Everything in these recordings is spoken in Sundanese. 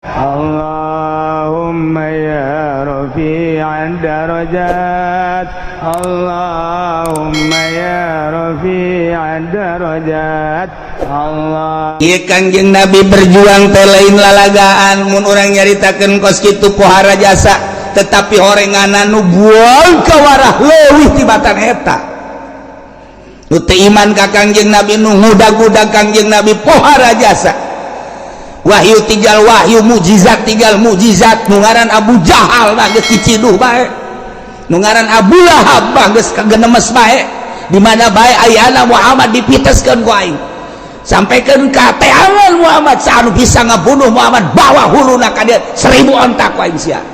اللهم يا رفيع الدرجات، اللهم يا رفيع الدرجات، الله Ieu Kangjeng Nabi berjuang teh lain lalagaan. Mun urang nyaritakeun kos kitu pohara jasa, tetapi horenganan nu buang kawarah leuwih tibatan eta nu teu iman ka Kangjeng Nabi, nu ngudag-udag Kangjeng Nabi, pohara jasa. Wahyu tinggal wahyu, mukjizat tinggal mukjizat. Nu ngaran Abu Jahal mah geus ciciduh bae, nu ngaran Abu Lahab mah geus kagenemes bae. Di mana bae ayana Muhammad dipiteskeun ku aing, sampaikan ka teangan Muhammad. Saha nu bisa ngabunuh Muhammad, bawa huluna ka dieu, 1000 onta ku aing sia.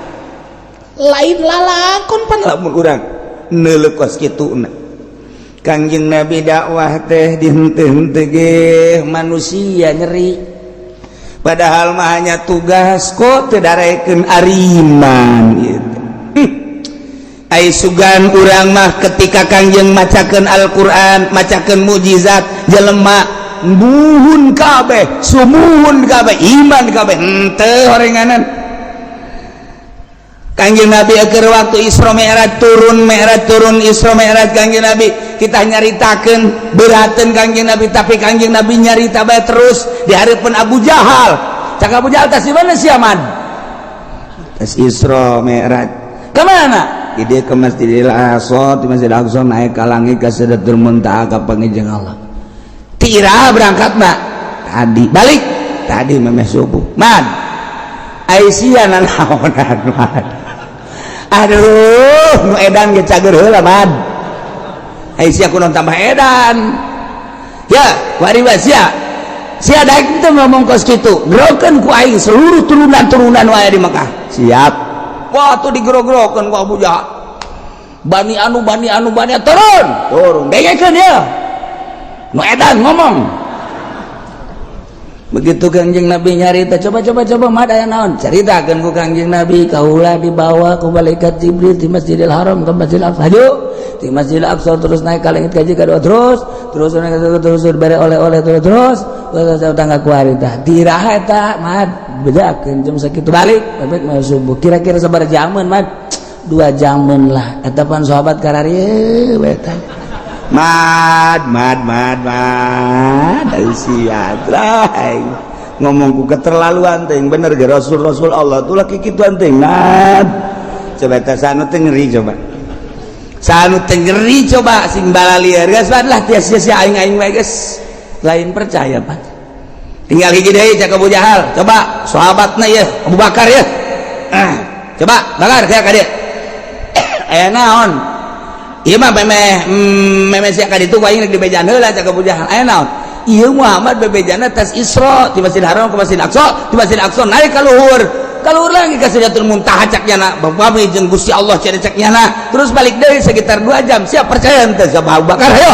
Lain lalakon pan lamun urang neuleuh kos kituna. Kangjeng Nabi dakwah teh dihenteu-henteu ge manusia nyeri, padahal mah hanya tugas kok teu darekeun ariman gitu. Ai sugan urang mah ketika Kangjeng macakeun Al-Qur'an, macakeun mukjizat, jelema muhun kabeh, sumuhun kabeh, iman kabeh. Henteu horenganan. Kangjeng Nabi akhir waktu Isra Mi'raj turun, Mi'raj turun, Isra Mi'raj, Kangjeng Nabi kita nyaritakeun berateun Kangjeng Nabi, tapi Kangjeng Nabi nyarita bae terus di hareupeun Abu Jahal. Cak Abu Jahal, "Tas di mana sia, Man?" "Tas Isra Mi'raj." "Kemana?" "Di dieu, ke Masjidil Aqsa, di Masjid Aqsa naik ka langit, ka Sidratul Muntaha, ka panggih Allah." "Tira berangkat, Mak?" "Tadi." "Balik?" "Tadi memeh subuh." "Man, ai sia nanaonan, Man?" "Aduh, nu edan ge cager heula, Man. Ai sia kunaon tambah edan ya? Wari sia sia daek teu ngomong kos kitu, gerokeun ku aing seluruh turunan-turunan wae di Mekah." "Siap." Wah, tuh digero-gerokeun ku Abu Jahal. Bani anu, bani anu, bani anu, turun turun, dengekeun ya, nu edan ngomong. Begitu Kangjeng Nabi nyarita, "Coba, coba, coba, mah aya naon?" Caritakeun ku Kangjeng Nabi, "Kaula dibawa ku malaikat Jibril di Masjidil Haram ke Masjidil Aqsa, hayu di Masjidil Aqsa, terus naik ka langit kaji kadua, terus terus naik, terus terus bere oleh-oleh, terus terus terus tangga kuari. Tah diraha eta, Mad?" "Bejakeun jam sakitu, balik balik mau subuh." "Kira-kira sabaraha jaman, Mad?" "2 jaman lah." Eta pan sahabat kararieu we tah. "Mad, mad, mad, mad, sia ngomong ku keterlaluan teh. Bener ge rasul rasul Allah tuh laki kituan teh, Mad." Coba teh sanu teh ngeri, coba sanu teh ngeri, coba sing balalieur geus lah tia sia aing aing wae geus lain percaya. Pak, tinggal hiji deui. Cak Abu Jahal, "Coba sahabatna ya, Abu Bakar ya. Ah, coba Bakar kayak ka dieu, aya naon ieu mah?" Memeh memeh sia ka ditu ku aing rek dibejaan heula. Cak Abu Jahal, "Aya naon ieu Muhammad bebejana? Tas Isra di Masjid Haram ke Masjid Aqsa, di Masjid Aqsa naik ka luhur lagi ka Sidratul Muntaha, cak nyana bapami jeung Gusti Allah cek cek nyana, terus balik deui sekitar 2 jam. Siap percaya henteu?" Siap, Abu Bakar, ayo.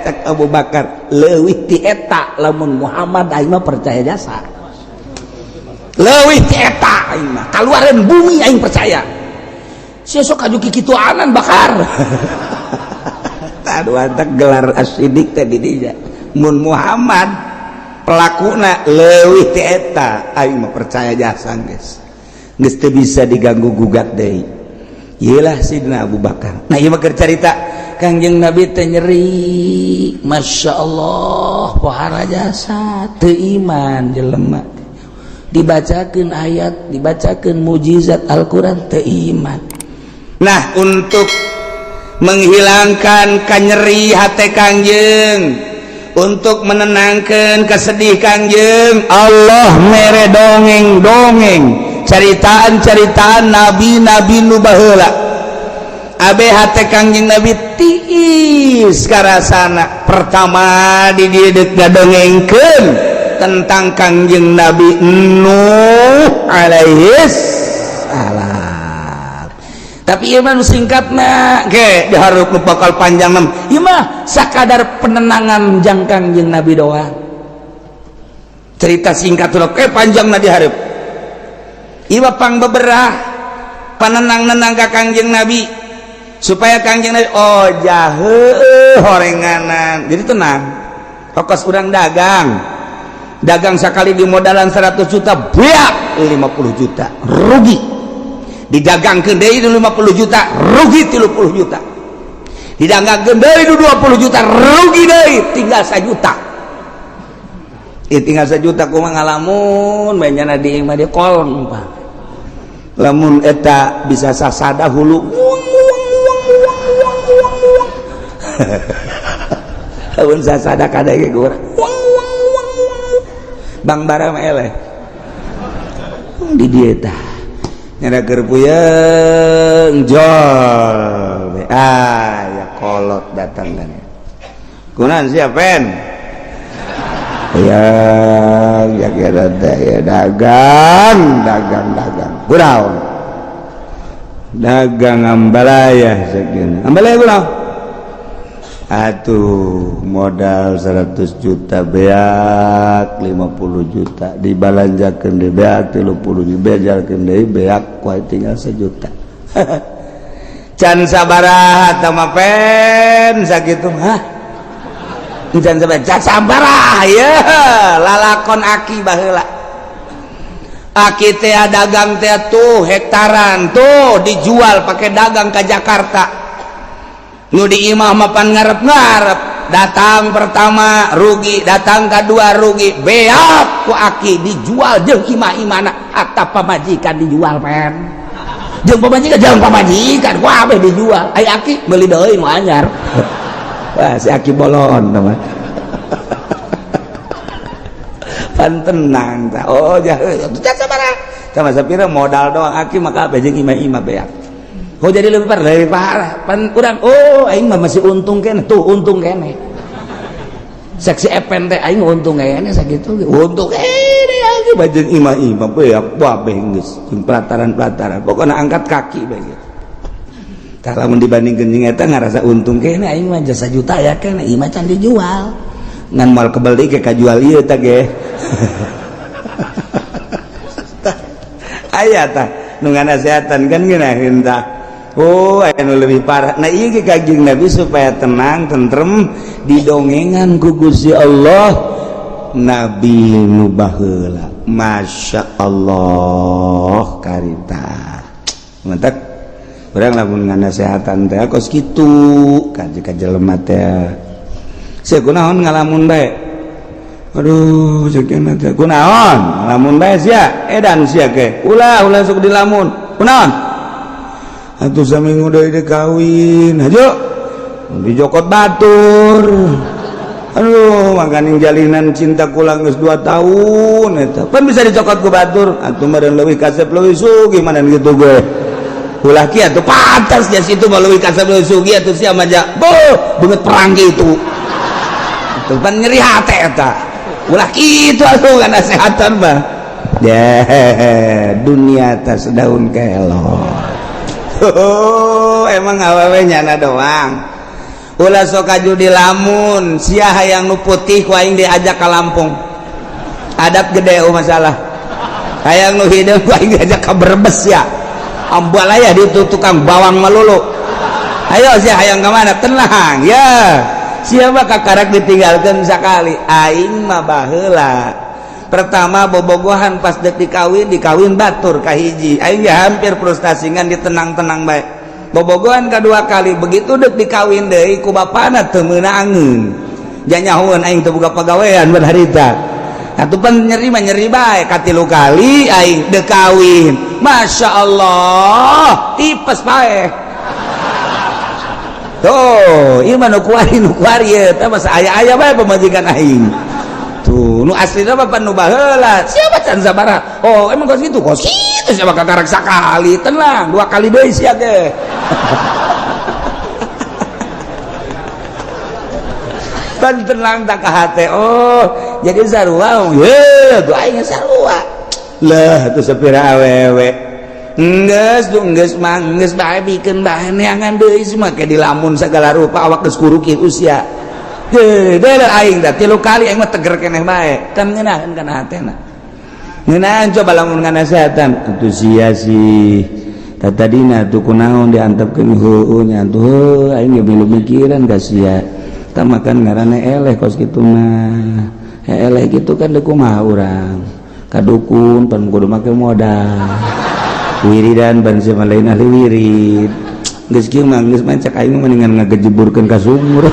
Cak Abu Bakar, "Leuwih ti eta lamun Muhammad, aing mah percaya jasa. Leuwih ti eta aing mah kaluareun bumi aing percaya. Sia sok aju kikituanan, Bakar." Aduh, antak gelar as-Siddiq teh di dinya. Mun Muhammad pelakuna leuwih ti eta, aing mah percaya jasa geus. Geus teu bisa diganggu gugat deui. Iyalah Sidina Abu Bakar. Nah, ieu mah keur carita Kangjeng Nabi teh nyeri, Masya Allah, pohara jasa, teu iman jelema. Dibacakeun ayat, dibacakeun mujizat Al-Qur'an, teu iman. Nah, untuk menghilangkan kanyeri hati Kangjeng, untuk menenangkan kesedih Kangjeng, Allah mere dongeng-dongeng, ceritaan-ceritaan nabi-nabi nu baheula. Abe hate Kangjeng Nabi tiis karasana. Pertama di dieu ngadongengkeun tentang Kangjeng Nabi Nuh alaihis salam. Tapi ieu mah nu singkatna ge dihareup nu bakal panjang mah. Ieu mah sakadar penenangan jang Kangjeng Nabi doang. Cerita singkat ulah ke panjangna dihareup. Ieu mah pang beberah panenang-nenang ka Kangjeng Nabi supaya Kangjeng Nabi, oh jahe horenganan, jadi tenang. Tokos urang dagang. Dagang sekali di modalan 100 juta beak 50 juta rugi. Didagangkeun deui 50 juta rugi 30 juta. Didagangkeun deui 20 juta rugi deui tinggal 1 juta. Ieu tinggal 1 juta kumaha ngalamun bae nyana di imah di kolong Pak. Lamun eta bisa sasada hulu lamun sasada kadege urang Bang bara mah eleh di dieu tah nyana keur puyeng jol ah ya kolot datang kan kunaon sia pen ya ya kira teh ya dagang dagang dagang kunaon dagang ambalaya sakieu ambalaya kunaon atuh modal 100 juta beak 50 juta dibalanjakeun deui beak 30 juta bejalkeun deui beak kuai tinggal 1 juta can sabaraha tah mah pen sakitu mah can sabaraha can sabaraha ye lalakon aki baheula aki teh dagang teh tuh hektaran tuh dijual pakai dagang ke Jakarta. Nu di imah mapan ngarep-ngarep datang pertama rugi, datang kedua rugi, beak ku aki dijual jeung imah-imahna hatta pamajikan dijual pen. Jeung pamajikan ku abeh dijual. Ai aki meuli deui nu anyar. Wah si aki bolon mah. Pan tenang tah. Oh jah sabaraha. Sama sapira modal doang aki maka abeh jeung imah-imah beak. Oh jadi lebih parah pan urang oh aing mah masih untung keneh tuh untung keneh seksi epen teh aing untung keneh sakitu untung keneh aki bajeun imah-imah beak babeh geus jeung pelataran-pelataran pokona angkat kaki bae gitu tah lamun dibandingkeun jeung eta ngarasa untung keneh aing mah jasa juta ya keneh imah can dijual ngan moal kebel deui ke kajual ieu tah ge aya tah nu nganasehatan kan ngeunaheun tah. Oh, anu lebih parah. Nah, ieu ge Kanjeng Nabi supaya tenang, tentrem didongengan ku Gusti Allah Nabi nu baheula. Masya Allah karita. Mantak urang lamun nganasehatan teh kos kitu ka jelema teh. Sia kunaon ngalamun bae? Aduh, ceuk teh kunaon? Ngalamun bae sia, edan sia ke. Ulah ulah sok dilamun. Kunaon? Atuh saminggu deui dek kawin hajo dijokot batur aduh makaning jalinan cinta kula geus 2 tahun eta pan bisa dicokot ku batur atuh meureun leuwih kasep leuwih sugih mana gitu gue ulah kieu atuh pantas nya situ mah leuwih kasep leuwih sugih atuh sia mah ja beuh beungeut perang kitu atuh pan nyeri hate eta ulah kitu atuh nasehatan mah ya dunia tas daun kelor. Oh, emang awewe nyana doang. Ulah sok kaju di lamun, sia hayang nu putih ku aing diajak ka Lampung. Adat gede oh masalah. Hayang nu hideung ku aing diajak ka Brebes ya. Ambalaya di tukang bawang melulu. Ayo sia hayang ka mana? Tenang ya. Sia mah kakarak ditinggalkeun sakali. Aing mah baheula. Pertama bobogohan pas dek dikawin, dikawin batur kahiji aing ya hampir frustasi ngan ditenang-tenang bae. Bobogohan kedua kali begitu dek dikawin deui ku bapana teu meunangeun janyahoeun aing teu boga pagawean ban harita atuh pan nyeri mah nyeri bae katilu kali aing dek kawin Masya Allah tipes bae tuh ieu mah nu kuari ieu tah masa aya-aya bae pamajikan aing. Tuh, nu aslina mah nu baheula. Siapa can sabaraha? Oh, emang kos kitu? Kos kitu siapa kakarak sakali. Tenang, 2 kali deui sia ge. Pan tenang tak ka hate. Oh, jadi sarua. Ye, tuh aing sarua. Lah, tuh sapira awewe. Enggeus, tuh enggeus mah enggeus bae bikeun bae neangan deui semua ke dilamun segala rupa awak geus kuruki usia. Heuh, aing dah 3 kali aing mah teger keneh bae. Kan ngeunaheun kana hatena. Ngeunaheun coba lamun nganasehatan atuh sia sih. Tadina tuh kunaon diantepkeun heueuh nya tuh aing ge milu mikiran ka sia. Tah makan ngaranna eleh kos kitu mah. Eleh gitu kan deuk kumaha urang ka dukun pan kudu make modal wiridan ban sia lain ahli wirid geus kieu mah geus mah cek aing mah mendingan ngagejeburkeun ka sumur.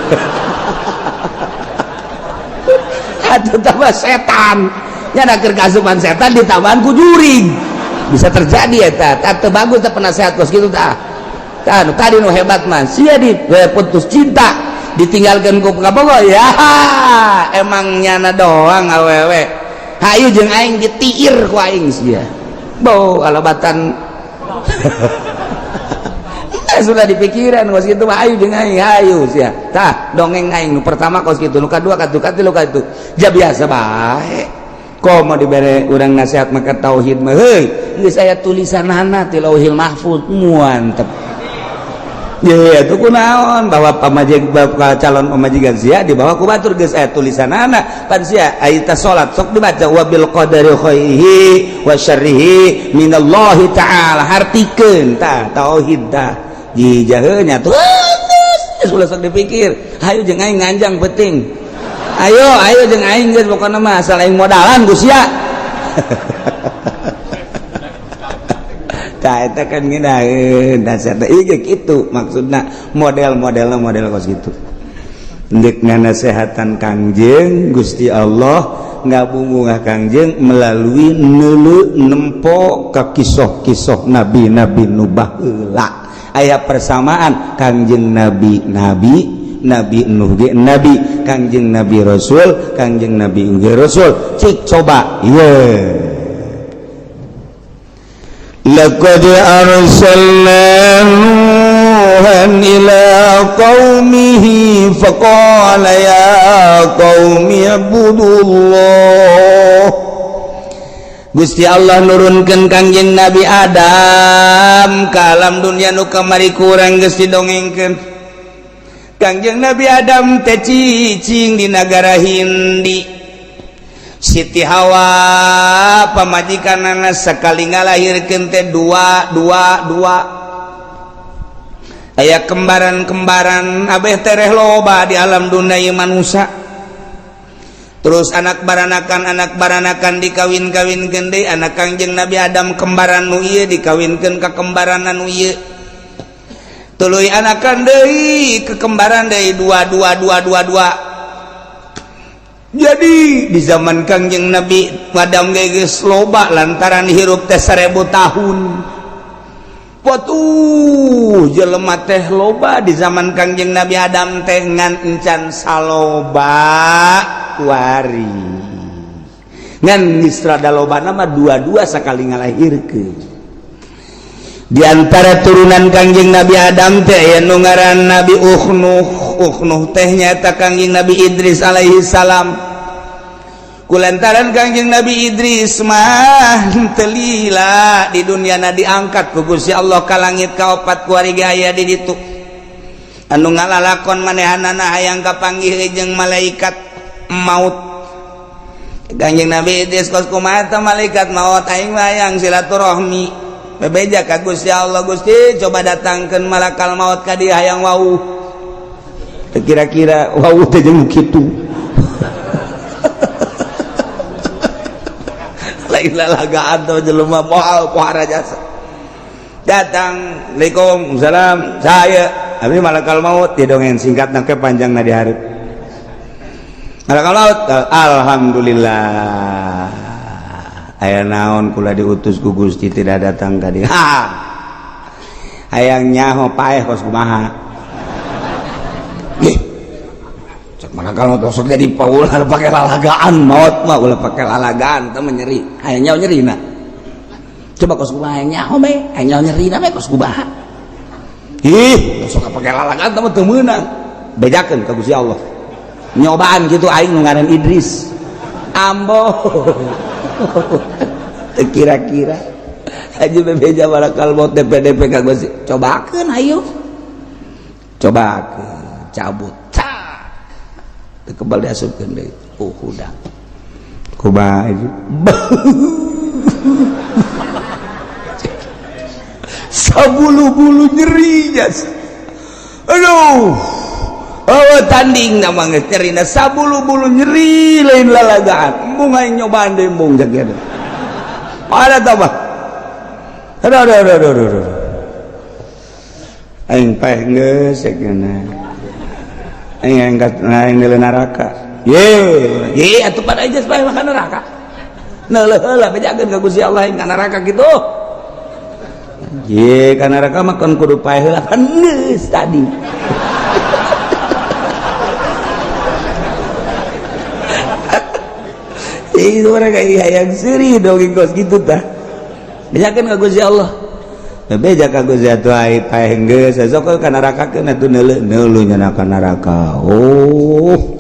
Atuh tambah setan nya keur kasupan setan ditambahan ku jurig bisa terjadi eta. Teu bagus teh penasehat kos kitu tah. Tah nu tadi nu hebat mah sia di putus cinta ditinggalkeun ku kabogoh ya emang nyana doang awewe hayu jeung aing ditiir ku aing sia bau alabatan. Sudah dipikiran kos kitu mah ayu jeung aing hayu sia tah dongeng aing nu pertama kos kitu nu kadua katu katilu katu ja biasa bae komo dibere urang nasihat maka tauhid mah heuy geus aya tulisanana ti Lauhil Mahfuz mantep. Ya itu kunaon bahwa pamajik calon pamajikan sia dibawa ku batur geus aya tulisanana pan sia aya salat sok dibaca wabil qadari khairihi wa syarrihi minallahi ta'ala hartikeun tah tauhid tah jijaheunya tuh geus ulah sok dipikir hayu jeung aing nganjang penting ayo ayo jeung aing geus pokona mah asal aing modalan ku sia. Tah eta kan ngeunaheun dasar teh ieu kitu maksudna model-modelna model kos kitu deuk nganasehatan Kangjeng Gusti Allah ngabungah Kangjeng melalui neuleu nempo ka kisoh-kisoh nabi-nabi nu baheula. Aya persamaan Kangjeng Nabi nabi, Nabi Nuh ge nabi, Kangjeng Nabi Rasul, Kangjeng Nabi uge Rasul. Cik coba ieu. Laqad arsalna Nuhan ila qaumihi faqala ya qaumi ibudullah. Gusti Allah nurunkeun Kangjeng Nabi Adam ka alam dunia nu kamari kurang geus didongengkeun. Kangjeng Nabi Adam teh cicing di nagara Hindi. Siti Hawa pamajikanana sakali ngalahirkeun teh dua dua dua. Aya kembaran-kembaran abeh tereh loba di alam dunia ieu manusia. Terus anak baranakan dikawin-kawinkeun deui anak Kangjeng Nabi Adam kembaran nu ieu dikawinkeun ka kembaran nu ieu. Tuluy anakan deui ke kembaran deui dua dua dua dua dua. Jadi di zaman Kangjeng Nabi Adam geus loba lantaran hirup teh 1000 tahun. Watuh jelema teh loba di zaman Kangjeng Nabi Adam teh ngan encan saloba kuari. Ngan geus rada lobana mah dua-dua sakali ngalahirkeun. Di antara turunan Kangjeng Nabi Adam teh aya nu ngaran Nabi Ukhnuh. Ukhnuh teh nyaeta Kangjeng Nabi Idris alaihi salam. Kulantaran Kangjeng Nabi Idris mah teu lila di dunia na diangkat ku Gusti Allah ka langit kaopat kuari ge aya di ditu. Anu ngalalakon manehanana hayang kapanggih jeung malaikat maut. Kangjeng Nabi Idris kos kumaha teh malaikat maut aing mah hayang silaturahmi. Bebeja ka Gusti Allah, Gusti coba datangkeun malakal maut ka dieu hayang wau. Kira-kira wau teh jeung kitu. Lain lalagaan teh jelema moal pohara jasa. Datang, Assalamualaikum, salam, saya abdi malakal maut didongeng singkat ke panjangna di hareup. Malakal maut, alhamdulillah. Aya naon kula diutus ku Gusti tidak datang ka dieu. Hayang nyaho paeh kos kumaha. Ih. Cek malakal maut sok jadi paulah pake lalagaan maut mah ulah pake lalagaan teh nyeri. Hayang nyaho nyerina. Coba kos kumaha hayang nyaho bae, hayang nyaho nyerina bae kos kumaha. Ih, sok pake lalagaan teh mah teu meunang. Bejakeun ka Gusti Allah. Nyobaan kitu aing nu ngaran Idris. Ambo. Kira-kira aja bebeja malakal maut DPDP ka Gusti. Cobakeun ayo. Cobakeun, cabut. Teu kebal diasupkeun deui. Oh, udah. Kumaha itu? Sabulu-bulu nyeri jas. Aduh. Oh tanding nama geus nyerina sabulu-bulu nyeri lain lalagaan. Embung aing nyobaan deui embung cek kieu. Ada tambah. Aduh aduh aduh aduh aduh. Aing paeh geus cek kieu. Aing angkat aing neuleuh neraka. Ye, ye atuh pada aja paeh mah ka neraka. Neuleuh heula bejakeun ka Gusti Allah aing ka neraka kitu. Ye ka neraka mah kan kudu paeh heula kan geus tadi. Itu mereka hayang seuri dongeng kos kitu tah. Bejakeun ka Gusti Allah. Beja ka Gusti atuh ai paeh geus sok ka neraka keun atuh neuleuh neuleuh nya ka neraka. Oh.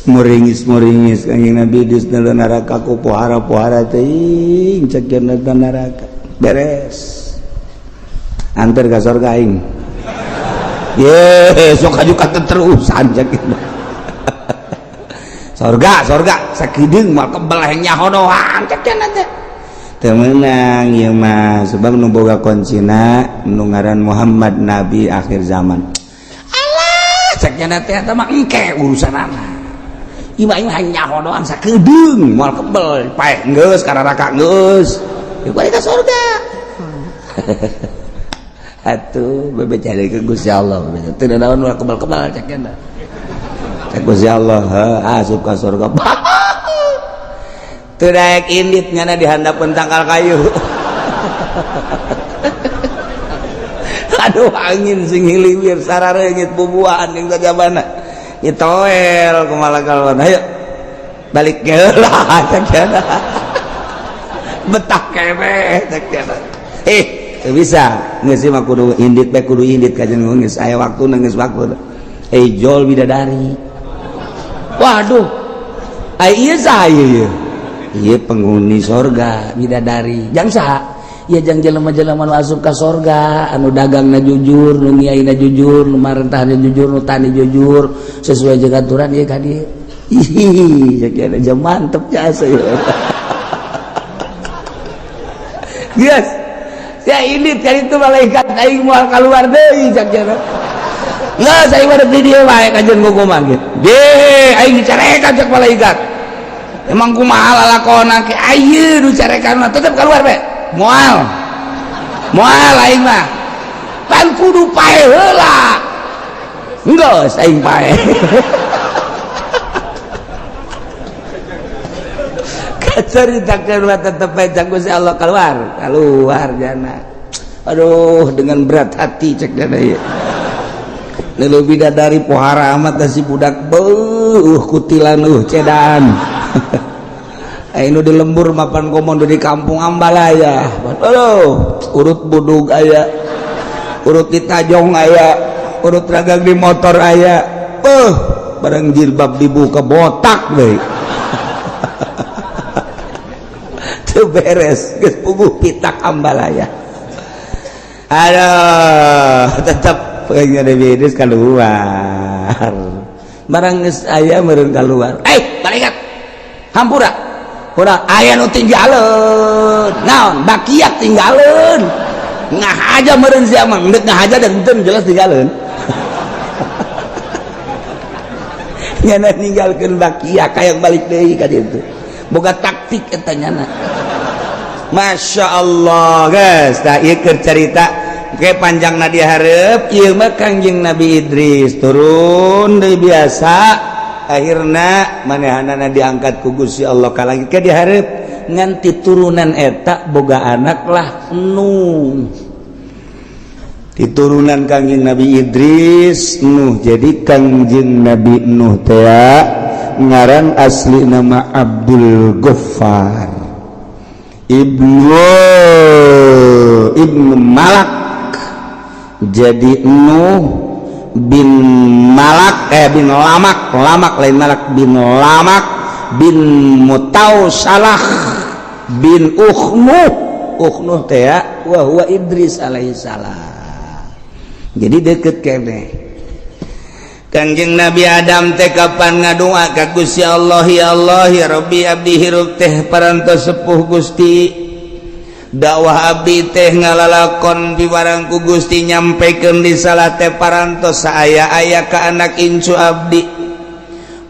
Muringis-muringis Kangjeng Nabi geus neuleuh neraka ku pohara-pohara teuing cek cenah neraka. Beres. Anter ka surga aing. Ye, sok aju katerusan cek sorga sorga sakideung moal kebel hayang nyaho doang cek cenah teh. Teu meunang ieu mah sebab nu boga kuncina nu ngaran Muhammad nabi akhir zaman. Alah cek cenah teh eta mah engke urusanana. Ieu mah aing hayang nyaho doang sakedeung moal kebel paeh geus ka neraka geus. Ieu balik ka sorga. Atuh bebe cari ke Gusti Allah bebe teu naon moal kebel-kebel cek cenah. Cek Gusti Allah asup ka surga. Teu daek indit ngana di handapeun tangkal kayu. Aduh angin sing hiliwir sarareungit bubuahan jeung sajabana. Nyitoel kumaha kalon. Hayo balik heula cek cenah. Betah keneh cek cenah. Teu bisa geus mah kudu indit bae kudu indit ka jeung geus aya waktuna geus waktu. Jol bidadari. Waduh, ai ieu saha ieu? Ieu penghuni sorga bidadari. Jang saha? Ieu jang jelema-jelema nu asup ka sorga, anu dagangna jujur, nu ngiaina jujur, nu marentahna jujur, nu tani jujur, sesuai jeung aturan ieu ka dieu. Ih, cek aja mantep jasa ieu. Geus. Sia indit ka ditu malaikat aing moal kaluar deui cek cenah. Nggak, saya mah di dieu wae kajeun kukuman gitu. Deh, aing dicarekan cek malaikat. Emang kumaha lalakona ke ayeuna nu carekan mah tetep keluar be. Moal. Moal aing mah. Pan kudu pae heula. Geus aing pae. Kacaritakeun mah tetep bae cek Gusti Allah keluar. Keluar jana. Aduh, dengan berat hati cek jana ieu. Lalu bidadari pohara amat si budak beuh kutilan cedaan. Ayo di lembur mapan komodo di kampung Ambalaya. Aduh, urut budug aya, urut di tajong aya, urut ragang di motor aya. Beuh, barang jilbab dibuka botak deui. Teu beres, geus puguh pitak Ambalaya. Aduh, tetep pengen Nabi Idris keluar. Barang geus aya meureun keluar. Malaikat. Hampura. Urang aya nu tinggaleun. Naon? Bakiak tinggaleun. Ngahaja meureun sia mah, endek ngahaja dan henteu jelas tinggaleun. Nyana ninggalkeun bakiak hayang balik deui ka ditu. Boga taktik eta nyana. Masya Allah, guys. Tah ieu keur carita oke panjang na dihareup ieu mah Kangjeng Nabi Idris turun deui biasa akhirna manehanana diangkat ku Gusti Allah ka langit ke dihareup nganti turunan eta boga anak lah Nuh. Diturunan Kangjeng Nabi Idris Nuh. Jadi Kangjeng Nabi Nuh teh ngaran asli nama Abdul Ghaffar Ibnu Malak. Jadi Nuh bin Malak bin Lamak, Lamak lain Malak, bin Lamak bin Mutausalah bin Ukhnuh. Ukhnuh teh wa huwa Idris alaihissalam. Jadi deket kene. Kangjeng Nabi Adam teh kapan ngadua ka Gusti Allah, ya Allah ya Rabbi abdi hirup teh parantos sepuh Gusti. Dakwah abdi teh ngalalakon piwarang ku Gusti, nyampekeun risalah teh parantos saaya-aya ka anak incu abdi.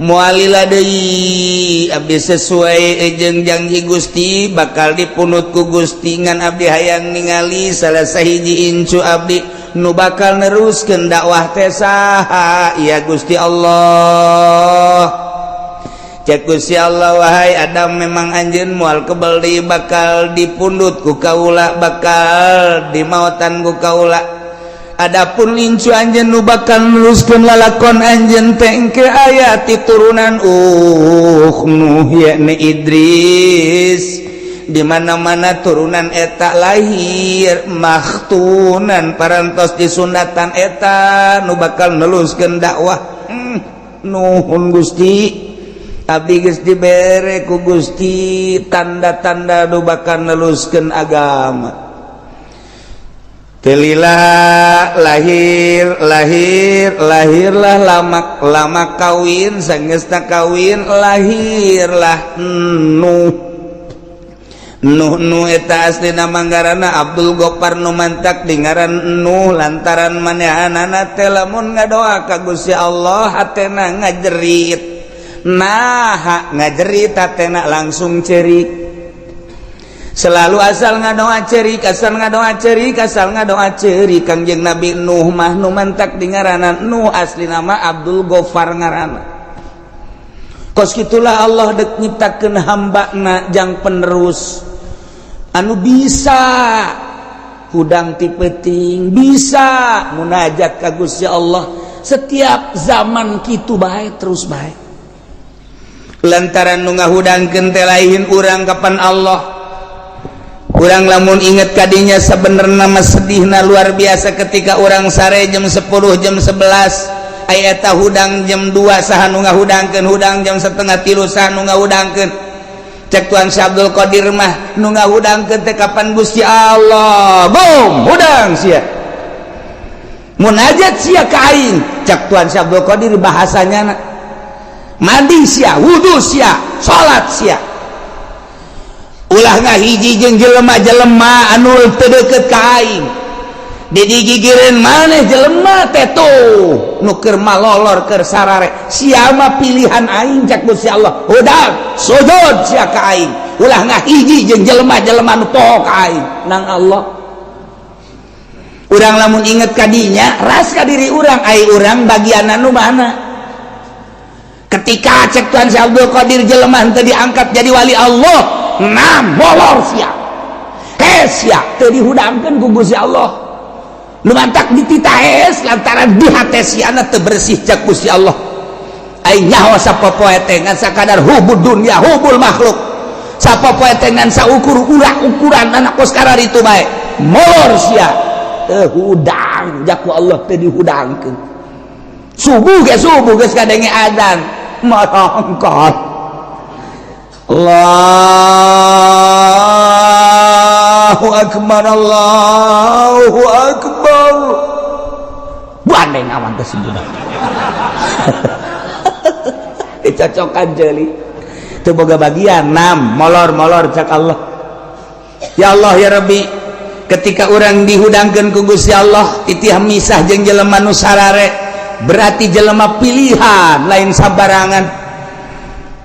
Moal lila deui, abdi sesuai jeung janji Gusti bakal dipundut ku Gusti, ngan abdi hayang ningali salah sahiji incu abdi nu bakal neruskeun dakwah teh saha ya, Gusti Allah? Cek Gusti Allah, "Wahai Adam, memang anjeun moal kebel deui bakal dipundut ku kaula, bakal dimaotan ku kaula. Adapun incu anjeun nu bakal neruskeun lalakon anjeun teh engke aya ti turunan Nuh, yakni Idris. Di mana-mana turunan eta lahir makhtunan, parantos disunatan, eta nu bakal neruskeun dakwah." Nuhun, Gusti, abdi geus dibere ku Gusti tanda-tanda nu bakal neruskeun agama. Teu lila lahir lahir lahirlah Lamak. Lamak kawin, sanggeusna kawin lahirlah Nuh. Nuh nu eta aslina manggarana Abdul Gopar, nu mantak dingaran Nuh lantaran manehanana teh lamun ngadoa ka Gusti Allah hatena ngajerit. Nah, ngajerit hatena langsung cerik selalu, asal ngadoa cerik, asal ngadoa cerik, asal ngadoa cerik. Kangjeng Nabi Nuh mah nu mantak dingaranan Nuh, asli nama Abdul Gofar ngarana. Kos gitulah Allah dek nyiptakeun hamba jang penerus anu bisa hudang ti peuting, bisa munajat ka Gusti Allah setiap zaman, kitu bae terus bae, lantaran nu ngahudangkeun teh lain urang, kapan Allah. Urang lamun inget kadinya sebenarnya mah sedihna luar biasa. Ketika urang sare jam 10, jam 11, aya eta hudang jam 2, saha nu ngahudangkeun? Hudang jam 2.30, saha nu ngahudangkeun? Cek Tuan Syekh Abdul Qadir mah nu ngahudangkeun teh kapan Gusti Allah. Bom hudang sia, munajat sia ka aing, cek Tuan Syekh Abdul Qadir bahasanya. Mandi sia, wudu sia, salat sia, ulah ngahiji jeung jelema-jelema anu teu deukeut ka aing. Digigireun maneh jelema teh tuh nu keur malolor, keur sarare, sia mah pilihan aing, cek Gusti Allah. Hudang sujud sia ka aing, ulah ngahiji jeung jelema-jelema nu poho ka aing nang Allah. Urang lamun inget kadinya ras ka diri urang, ai urang bagian anu mana? Ketika cek Tuhan Syekh Abdul Qadir jelema henteu diangkat jadi wali Allah, nah molor sia, hes sia, teu dihudangkeun ku Gusti Allah. Nu mantak dititah hes lantaran di hate siana teu bersih, cek Gusti Allah. Aing nyaho sapopoe teh ngan sakadar hubud dunya, hubul makhluk, sapopoe teh ngan saukur urak ukuran anak kos itu bae. Molor sia, teu hudang jaku Allah, teu dihudangkeun. Subuh ge subuh geus kadenge adzan marangkat, Allahu akbar, Allahu akbar, bandeng awan teh budak dicocokan jeli teu boga bagian nam molor-molor, cak Allah. Ya Allah ya Rabbi, ketika orang dihudangkeun ku Gusti Allah titih misah jeung jelema nu sarare, berarti jelema pilihan, lain sabarangan.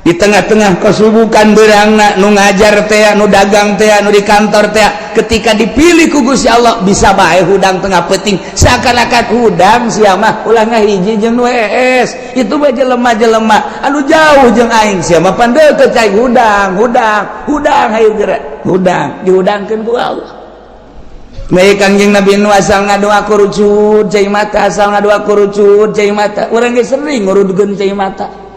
Di tengah-tengah kesibukan berangna, nu ngajar teh, nu dagang teh, nu di kantor teh, ketika dipilih ku Gusti Allah bisa bae hudang tengah peuting, seakan-akan hudang sia mah, ulah ngahiji jeung nu hees, itu mah jelema-jelema anu jauh jeung aing, sia mah pan deukeut cai, hudang hudang hudang, hayu geura hudang. Dihudangkeun ku Allah. Baik, Kangjeng Nabi nu asal ngadoa kurucut cai mata, asal ngadoa kurucut cai mata. Urang ge sering ngurudkeun cai mata.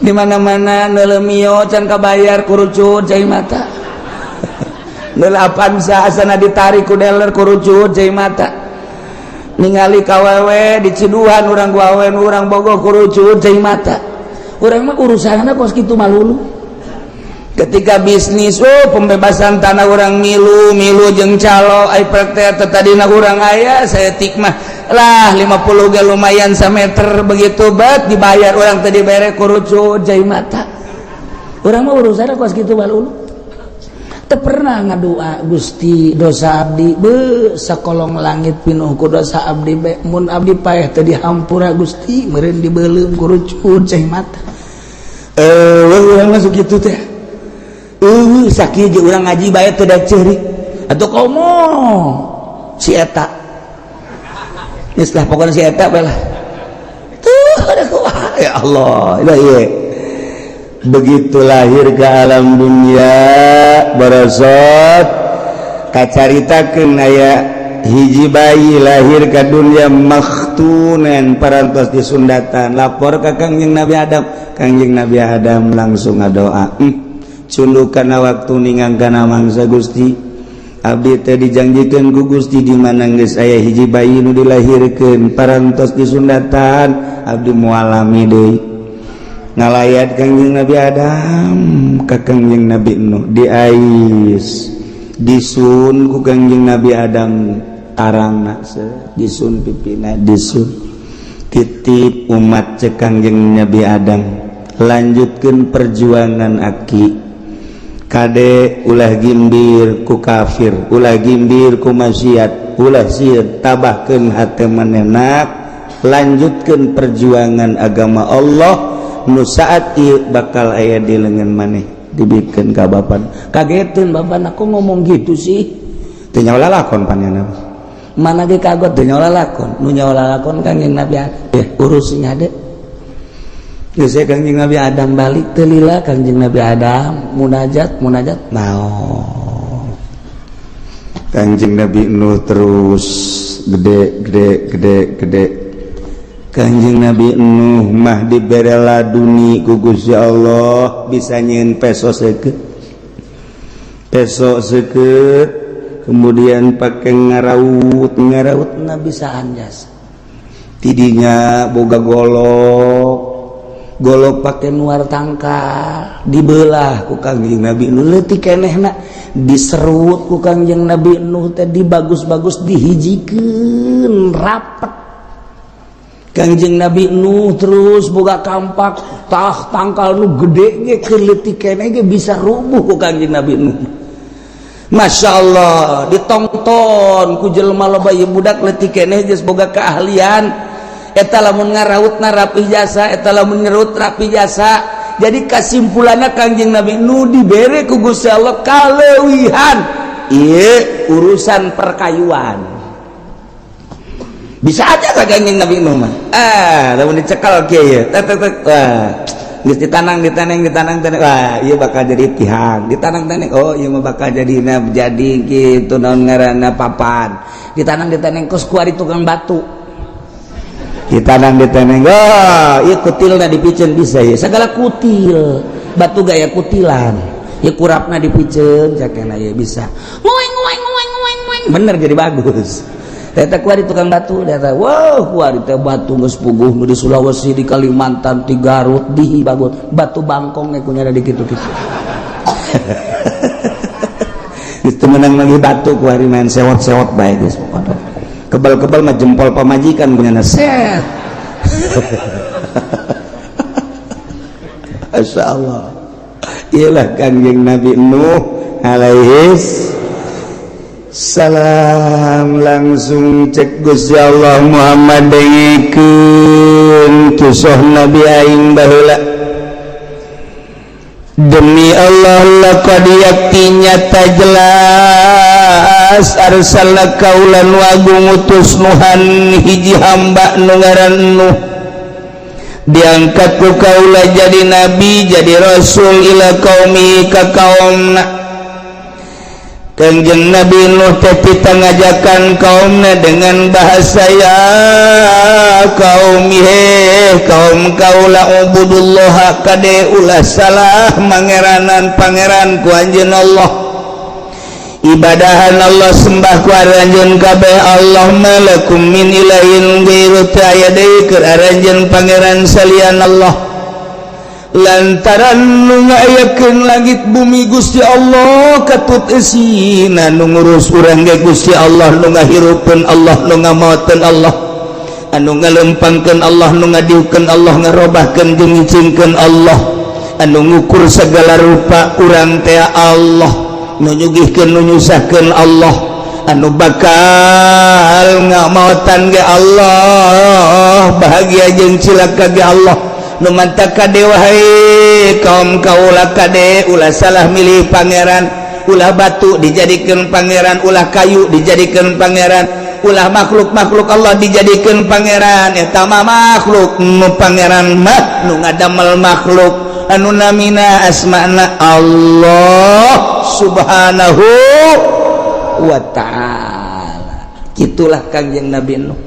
Di mana-mana neuleum mio can kabayar, kurucut cai mata. Neuleuh Avanza asana ditarik ku dealer, kurucut cai mata. Ningali kawewe di ciduhan urang, ku awewe urang bogoh, kurucut cai mata. Urang mah urusanna kos kitu malulu. Ketika bisnis, oh, pembebasan tanah orang milu milu jeung calo, ai praktek tadina urang aya saeutik mah lah, 50 ge lumayan sameter. Begitu bet dibayar orang tadi bere, kurucut cai mata. Urang mah urusanna kos kitu malulu. Teu pernah ngadua, "Gusti, dosa abdi be sakolong langit pinuh ku dosa abdi be. Mun abdi paeh teu dihampura Gusti, meureun dibeuleum ku rucun cai mata." Eh, urang masuk kitu teh. Sakieu jeung urang ngaji bae teu da ceurik. Atuh komo si eta. Geus lah, pokoknya si eta bae lah. Tuh ada kumaha, ya Allah. Ieu ieu. Begitu lahir ke alam dunia, barosot kacaritakeun aya hiji bayi lahir ke dunia makhtunan, parantos disundatan. Lapor ke Kangjeng Nabi Adam. Kangjeng Nabi Adam langsung ngadoa, cunduk kana waktu ningang kana mangsa, "Gusti, abdi teh dijanjikeun ku Gusti di mana geus aya hiji bayi nu dilahirkeun parantos disundatan, abdi moal lami deui." Ngalayat Kangjeng Nabi Adam ka Kangjeng Nabi Nuh, diais, disun ku Kangjeng Nabi Adam tarangna, disun pipina, disun. "Titip umat," cek Kangjeng Nabi Adam, "lanjutkan perjuangan aki. Kade, ulah gimbir ku kafir, ulah gimbir ku maksiat, ulah sieun, tabahkeun hate manehna, lanjutkan perjuangan agama Allah nu saat ieu bakal aya di lengan maneh." Dibikeun ka bapak, Kagetin bapak, "Aku ngomong gitu sih?" Teu nyawa lalakon panjana. Mana ge kagot, teu nyawa lalakon. Nu nyawa lalakon Kangjeng Nabi Adam. Eh, urusnya deh. Geus Kangjeng Nabi Adam balik, teu lila Kangjeng Nabi Adam munajat, munajat. Naon, Kangjeng Nabi Nuh terus gede, gede, gede, gede. Kanjeng Nabi Nuh mah dibere laduni ku Gusti Allah, bisa nyieun peso seukeut, peso seukeut, kemudian pakai ngaraut, ngaraut. Na bisa anjas. Tidinya boga golok, golok pakai nuar tangkal. Dibelah ku Kangjeng Nabi Nuh, leutik kenehna diserut ku Kangjeng Nabi Nuh teh, dibagus-bagus, dihijikeun rapet. Kangjeng Nabi Nuh terus boga kampak, tah tangkal nu gede ge, keur leutik keneh ge bisa rubuh ku Kangjeng Nabi Nuh. Masya Allah, ditonton ku jelema loba. Ieu budak leutik keneh geus boga keahlian eta, lamun ngarautna rapi jasa, eta lamun nyerut rapi jasa. Jadi kesimpulannya, Kangjeng Nabi Nuh dibere ku Gusti Allah kaleuwihan ieu urusan perkayuan. Bisa aja ka Kangjeng Nabi Nuh mah. Ah, lamun dicekal kieu ye, tek tek tek, wah, geus ditanang, ditaneng, ditanang taneng, wah, ieu bakal jadi tihang. Ditanang taneng, oh, ieu mah bakal jadi jadi kitu, naon ngaranna, papan. Ditanang, ditaneng, kos kuari tukang batu. Ditanang, ditaneng, oh, ieu kutilna dipiceun bisa ya, segala kutil batu gaya kutilan ya, kurapna dipiceun cakena ya bisa ngoeng ngoeng ngoeng ngoeng ngoeng, bener, jadi bagus. Eta kuari tukang batu eta. Wow, kuari teh batu geus puguh nu di Sulawesi, di Kalimantan, di Garut, di bagus batu bangkong ge kunyana di kitu-kitu. Geus teu meunang lagi batu kuari, main sewot-sewot bae geus pokona. Kebal-kebal mah jempol pamajikan kunyana set. Masya Allah. Iyalah Kangjeng Nabi Nuh alaihi salam. Langsung cek Gusti Allah, "Muhammad, dengekeun kisah Nabi aing baheula. Demi Allah, laqad, yakti nyata jelas, arsalna, kaula nu agung ngutus, Nuhan, hiji hamba nu ngaran Nuh. Diangkat ku kaula jadi nabi, jadi rasul, ila qaumi, ka kaumna." Kangjeng Nabi Nuh teh ngajakan kaumna dengan bahasa, "Ya kaum, he kaum kaula, ubudullah, kade ulah salah mangeranan pangeran ku anjeun Allah, ibadahan Allah, sembah ku aranjeun kabeh Allah. Malakum min ilahin ghairu, teu aya deui keur aranjeun pangeran salian Allah, lantaran nu ngayakeun langit bumi Gusti Allah, katut eusina, nu ngurus urang ge Gusti Allah, nu ngahirupkeun Allah, nu ngamaotkeun Allah, anu ngalempangkeun Allah, nu ngadiukeun Allah, ngarobahkeun jeung ngicingkeun Allah, anu ngukur segala rupa urang teh Allah. Nu nyugihkeun, nu nyusahkeun Allah, anu bakal ngamautan ge Allah, bahagia jeung cilaka ge Allah. Nu mantak kade, wahai kaum kaula, kade ulah salah milih pangeran. Ulah batu dijadikan pangeran, ulah kayu dijadikan pangeran, ulah makhluk-makhluk Allah dijadikan pangeran. Eta mah makhluk. Nu pangeran mah nu ngadamel makhluk, anu namina asmana Allah Subhanahu wa Ta'ala. Itulah Kangjeng Nabi Nuh.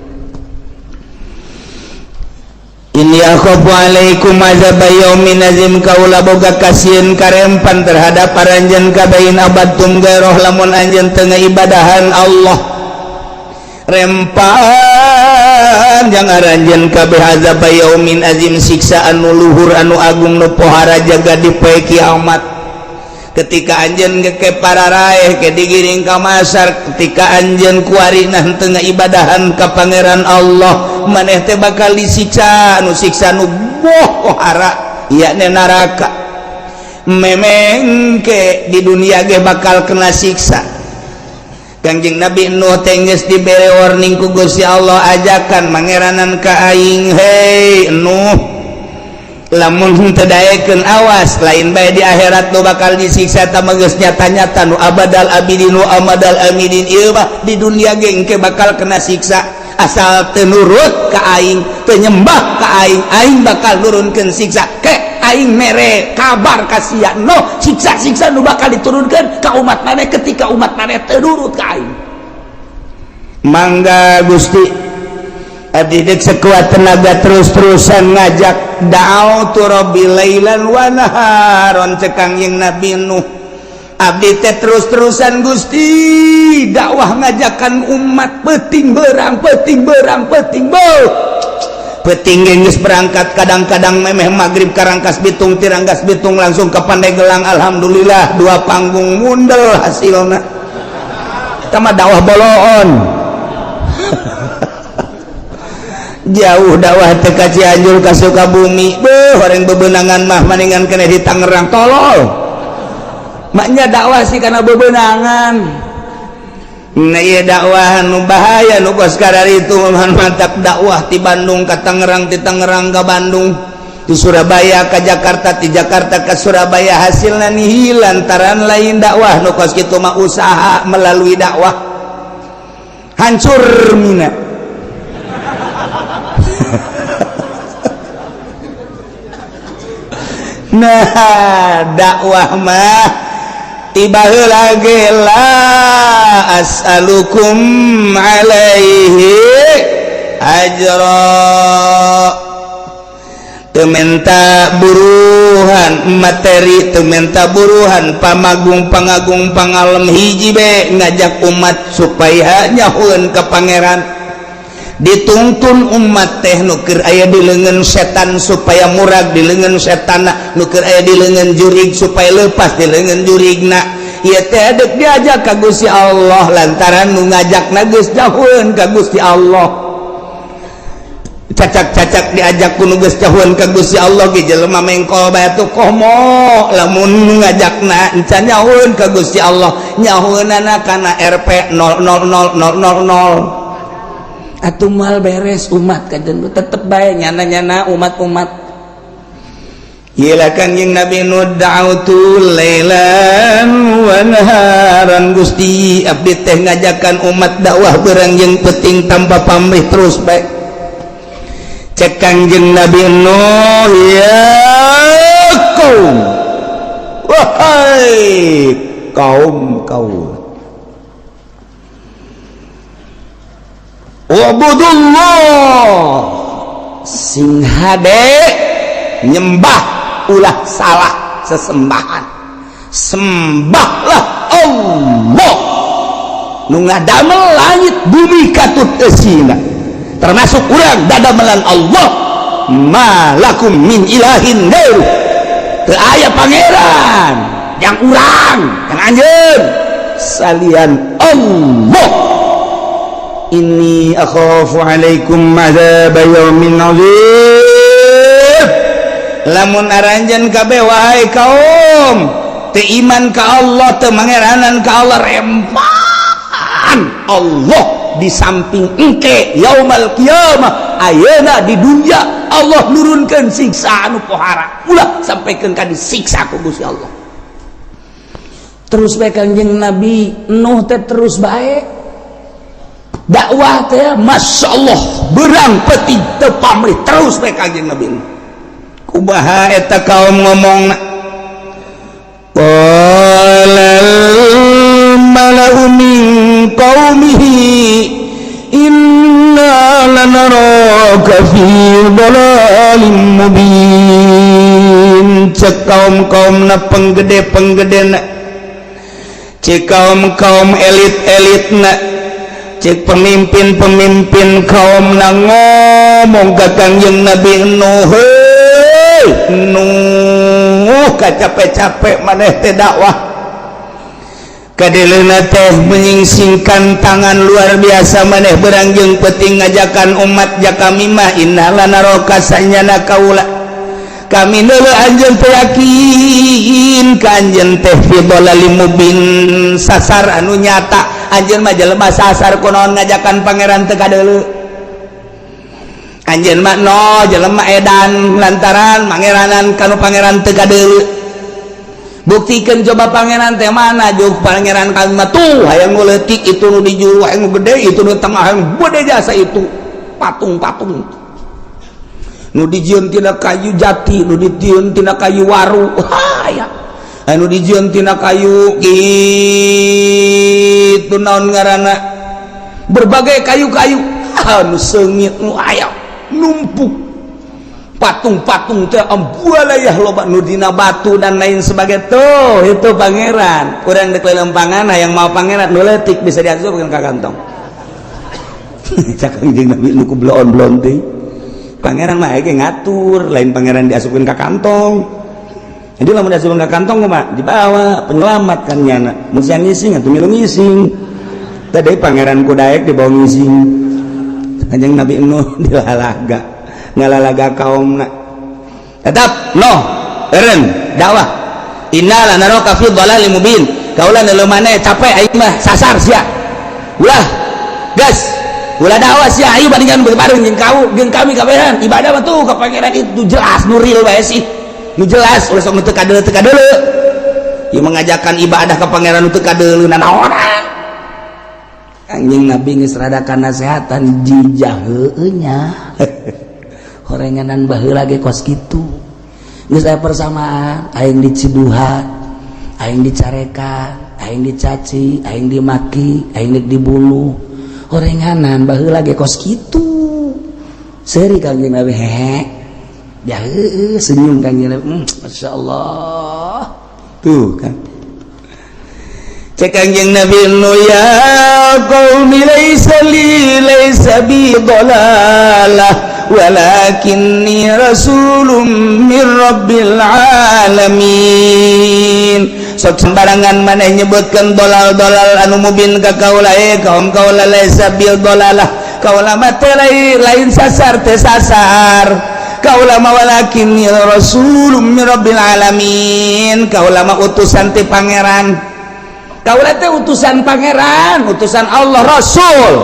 Inni akhafu alaikum azab yaumin azim. Kaula boga kasieun karempan terhadap aranjeun kabeh, in abadtum gairoh, lamun anjeun teu ibadahan Allah, rempan jang aranjeun kabeh azab yaumin azim, siksa anu luhur, anu agung, nu pohara jaga di poe kiamat. Ketika anjeun ke pararaeh ke digiring ka masar, ketika anjeun kuari teu ibadahan ka Pangeran Allah, maneh teh bakal disiksa, nu siksa nu pohara, yakni neraka. Memengke di dunia ge bakal kena siksa. Kangjeng Nabi Nuh teh geus dibere warning ku Gusti Allah, ajakan mangeranan ka aing, "Hei Nuh, lamun teu daekeun, awas, lain bae di akhirat nu bakal disiksa, ta mah geus nyata-nyata nu abadal abidin nu amadal amidin. Ieu mah di dunia ge engke bakal kena siksa. Asal teu nurut ka aing, teu nyembah ka aing, aing bakal nurunkeun siksa. Ke aing mere kabar ka sia, no siksa-siksa nu bakal diturunkeun ka umat maneh ketika umat maneh teu nurut ka aing." "Mangga Gusti, abdi dek sekuat tenaga terus-terusan ngajak. Da'autu rabbi lailan wa naharon," cek Kangjeng Nabi Nuh, "abdi teh terus-terusan, Gusti, dakwah ngajakan umat peting berang, peting berang, peting beuh peting geus berangkat. Kadang-kadang memeh maghrib ka Rangkas Bitung, ti Rangkas Bitung langsung ke Pandeglang. Alhamdulillah, dua panggung mundel hasilna." Sama dakwah boloon jauh, dakwah teh ka Cianjur, ka Sukabumi. Beuh, orang bebenangan mah maningan kena di Tangerang. Tolol maknya dakwah sih karena bebenangan. Nah, iya, dakwah nu bahaya nu kos itu mantap. Dakwah di Bandung ke Tangerang, di Tangerang ke Bandung, di Surabaya ke Jakarta, di Jakarta ke Surabaya, hasilnya nihil lantaran lain dakwah nu kos kitu mah, usaha melalui dakwah. Hancur mina. Nah, dakwah mah tiba lagi la as'alukum alaihi ajra, teu menta buruhan materi, teu menta buruhan pamagung, pangagung, pangalem. Hiji be, ngajak umat supaya nyahueun ka Pangeran. Dituntun umat teh nu keur aya di leungeun setan supaya murag di leungeun setan, nu keur aya di leungeun jurig supaya lepas di leungeun jurigna. Ieu teh dek diajak ka Gusti Allah lantaran nu ngajakna geus jauheun ka Gusti Allah. Cacak-cacak diajak ku nu geus jauheun ka Gusti Allah ge jelema mengkol bae tuh. Komo lamun ngajakna encan nyahueun ka Gusti Allah, nyahueunana kana Rp 000000, atuh mal beres umat. Kajen tetep bae nyana-nyana umat-umat. Gila, Kangjeng Nabi Nuh, da'autu lailan wa naharan. Gusti, abdi teh ngajakan umat dakwah berang jeung peting tanpa pamrih, terus bae. Cek Kangjeng Nabi Nuh, "Ya kaum, wahai kaum kaum, ubudullah, sing hade nyembah, ulah salah sesembahan, sembahlah Allah nu ngadamel langit bumi katut eusina, termasuk urang dadamelan Allah. Malakum min ilahin gairu, teu aya pangeran yang urang, yang anjeun salian Allah. Inni akhafu alaikum azab yaumin azim. Lamun aranjeun kabeh, wahai kaum, Teu iman ka Allah, teu mangeranan ka Allah, rempan Allah di samping engke yaumal qiyamah. Ayeuna di dunia Allah nurunkan siksa anu pohara, ulah sampaikan ka disiksa ku Gusti Allah. Terus bae Kanjeng Nabi Nuh teh, terus bae dakwah teh. Masya Allah, beurang peuting teu pamrih, terus bae Kanjeng Nabi Nuh. Kumaha eta kaum ngomong? Qalal mala'u min qaumihi inna lanaraka fi dhalalin mubin. Cek kaum-kaum na, penggede-penggede na, cek kaum-kaum elit-elit na, cek pemimpin-pemimpin kaum na ngomong ka Kangjeng Nabi Nuh, "Heuy, Nuh, capek-capek maneh teh dakwah, kadeleuna teh menyingsingkan tangan luar biasa. Maneh beurang jeung peuting ngajakan umat ja kami mah. Inna lanaraka, sanyana kaula, kami neuleu anjeun teh, yakin ka anjeun teh, fi dhalalim mubin, sasar anu nyata. Anjeun mah jelema sasar. Kunaon ngajakan pangeran teu kadeuleu? Anjeun mah no jelema edan lantaran mangeranan kanu pangeran teu kadeuleu. Buktikan coba pangeran teh mana. Juk pangeran kami mah tuh, hayang nu leutik itu, nu di juru hayang nu gede itu, nu tengah hayang gede jasa itu patung-patung nu dijieun tina kayu jati, nu dijieun tina kayu waru, ya, anu dijieun tina kayu gitu, naon ngaranna, berbagai kayu-kayu anu seungit nu aya numpuk patung-patung teh, ambualayah loba nu dina batu dan lain sebagai tuh. Itu pangeran urang dek lempangan. Yang mau pangeran nu leutik bisa diasupkeun ka kantong." Cak Kangjeng Nabi nu ku bloon-bloon teh, pangeran mah ge ngatur lain, pangeran diasupkeun ka kantong. Jadi lamun diasupkeun ka kantong mah dibawa penyelamat kan nyana mun siang ngising atuh milu ngising. Tadi pangeran ku daek dibawa ngising. Kanjeng Nabi Nuh dilalaga, ngalalaga kaum na tetap no eren dakwah. Inna lanaraka fi dhalalim mubin, kaula neuleuh maneh capek, aing mah sasar sia. Ulah gas, ulah dakwah sia. Ayo bandingan bareng jeung kau jeung kami kabehan ibadah mah tuh ka pangeran itu jelas, nu real bae sih, nu jelas. Ulah sok nu teu kadeuleu, teu kadeuleu. Ieu mengajakan ibadah ka pangeran nu teu kadeuleu nanaonan? Anjing Nabi geus rada nasehatan jijah heueuh nya. Horenganan baheula ge kos kitu, geus aya persamaan. Aing diciduhan, aing dicarekan, aing dicaci, aing dimaki, aing dek dibunuh. Horenganan baheula ge kos kitu. Seuri Kangjeng Nabi, hehe ya, heueuh, senyum Kangjeng Nabi. Masya Allah. Tuh kan. Cek Kangjeng Nabi Nuh, ya qaumi, laisa li, laisa bi dhalalah, walakinni rasulun min rabbil alamin. Sok sembarangan maneh nyebutkeun dolal-dolal anu mubin ka kaula. Eh kaum kaula, laisa bil dolalah, kaula mah teu lain, lain sasar, teu sasar kaula mah. Walakinni rasulun min rabbil alamin, kaula mah utusan ti pangeran. Kaula teh utusan pangeran, utusan Allah, rasul.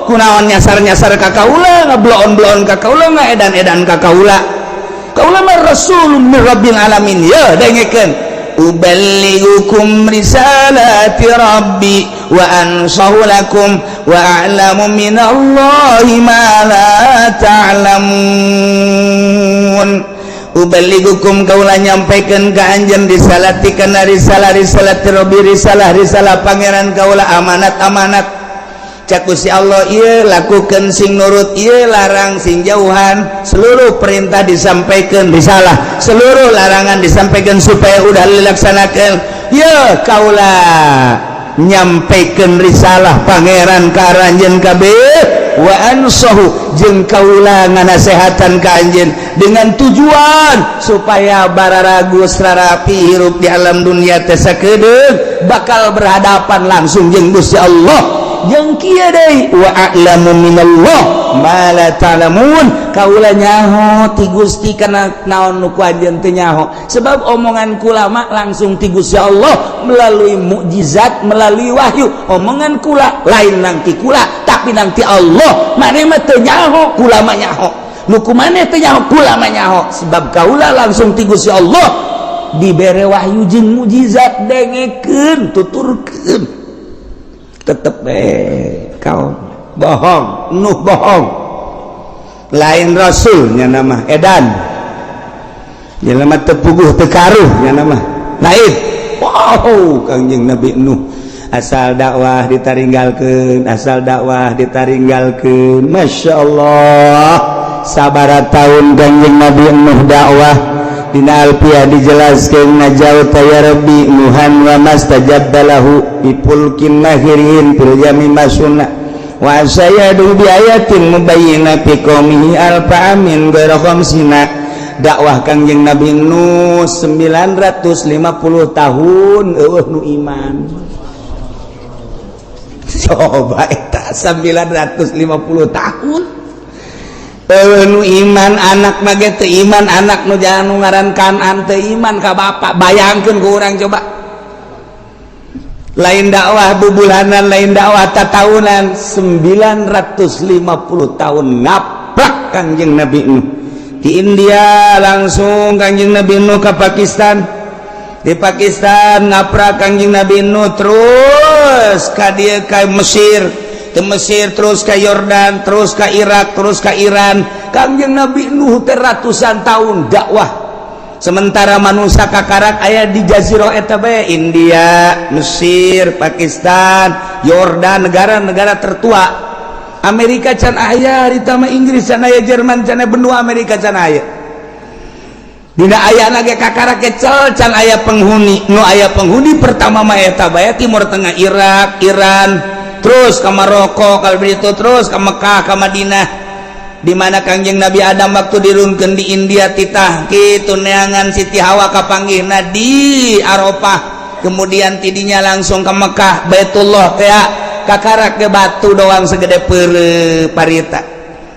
Kunaon nyasar-nyasar ka kaula, ngebloon-bloon ka kaula, ngaedan-edan ka kaula? Kaula mah rasulun min rabbil alamin. Ya, dengekeun, uballighukum risalati rabbi wa ansahu lakum wa a'lamu minallahi ma la ta'lamun. Uballighukum, kaula nyampaikan ka anjeun, risalati, kana risalah, risalati rabbi, risalah risalah pangeran kaula, amanat amanat. Cak Gusti Allah, ieu lakukan sing nurut, ieu larang sing jauhan. Seluruh perintah disampaikan, risalah, seluruh larangan disampaikan supaya udah dilaksanakan. Ya, kaula nyampaikan risalah pangeran ka aranjeun kabeh, wa ansahu, jeung kaula nganasehatan ka anjeun dengan tujuan supaya bararagus rarapi hirup di alam dunia teh, sakedeung bakal berhadapan langsung jeung Gusti Allah. Jeung kieu deui, wa a'lamu minallah. Ma la ta'lamun. Kaula nyaho ti Gusti kana naon nu ku anjeun teu nyaho, sebab omongan kula mah langsung ti Gusti Allah melalui mukjizat, melalui wahyu. Omongan kula lain nang ti kula, tapi nang ti Allah. Maneh mah teu nyaho, kula mah nyaho. Nu ku maneh teu nyaho, kula mah nyaho, sebab kaula langsung ti Gusti Allah dibere wahyu jeung mukjizat. Dengekeun, tuturkeun, tetep kaum bohong. Nuh bohong, lain rasulnya, nama edan, jelema teu puguh teu karuh nya nama lain. Wow, Kangjeng Nabi Nuh asal dakwah ditaringgalkeun, asal dakwah ditaringgalkeun. Masya Allah, sabaraha tahun Kangjeng Nabi Nuh dakwah? Dina Alfiah dijelaskan, najauta ya Rabbi Nuhan wa mastajabta lahu bi fulkin mahirin fil yammi masuna wa sayadu bi ayatin mubayyina fi qaumihi alfa amin ghaira khamsina. Dakwah Kangjeng Nabi Nuh 950 tahun, eueuh nu iman. Coba eta 950 tahun nu iman, anak mah ge teu iman. Anak nu jangan nu ngaran Kanan teu iman ka bapak. Bayangkeun ku urang coba, lain dakwah bubulanan, lain dakwah tatahunan, 950 tahun ngaplak Kangjeng Nabi Nuh. Di India langsung Kangjeng Nabi Nuh ke Pakistan, di Pakistan ngaprak Kangjeng Nabi Nuh, terus ka dieu, ka Mesir, ke Mesir terus ke Yordan, terus ke Irak, terus ke Iran. Kangjeng Nabi Nuh teh ratusan tahun dakwah, sementara manusia kakarak aya di jazirah eta bae, India, Mesir, Pakistan, Yordan, negara-negara tertua. Amerika can aya harita mah, Inggris can aya, Jerman can aya, benua Amerika can aya. Dina aya lagi kakarak kecel, can aya penghuni. Nu aya penghuni pertama mah eta bae, Timur Tengah, Irak, Iran, terus ke Maroko, kalau begitu terus ke Mekah, ke Madinah, di mana Kangjeng Nabi Adam waktu dirunkeun di India titah kitu neangan Siti Hawa, kapanggihna di Arafah. Kemudian tidinya langsung ke Mekah, Baitullah teh kakarak ke batu doang segede peureuh parita.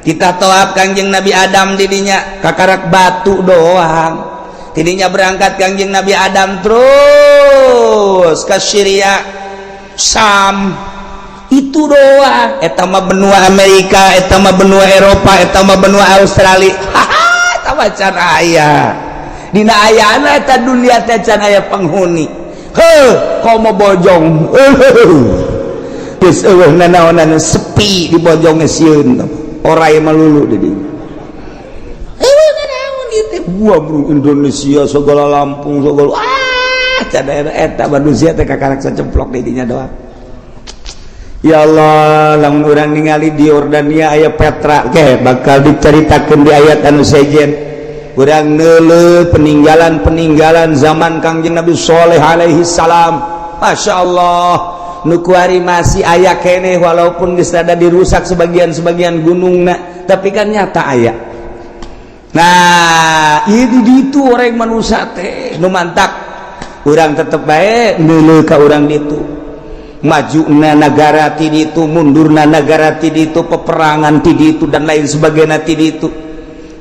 Kita toab Kangjeng Nabi Adam didinya, kakarak batu doang. Tidinya berangkat Kangjeng Nabi Adam terus ke Syria, Sam, itu doang. Eta mah benua Amerika, eta mah benua Eropa, eta mah benua Australia. Haha, eta mah can aya. Dina ayana eta dunia teh can aya penghuni. Heuh, komo Bojong geus eueuh nanaonan, sepi di Bojong, sieun orai melulu di dinya. Eueuh nanaon ieu teh. Wah, bro, Indonesia segala, Lampung segala, ah, can eta manusia teh kakarak sacemplok di dinya doang. Ya Allah, lamun urang ningali di Yordania aya Petra ke bakal diceritakan di ayat anu sejen. Urang neuleuh peninggalan-peninggalan zaman Kangjeng Nabi Soleh alaihi salam. Masya Allah, nu kuari masih aya keneh, walaupun geus rada dirusak sebagian-sebagian gunungna, tapi kan nyata aya. Nah, ini ditu orang manusia teh nu mantak urang tetep bae neuleuh ka urang ditu, maju na negara ti ditu, mundurna negara ti ditu, peperangan ti ditu, dan lain sebagainya ti ditu.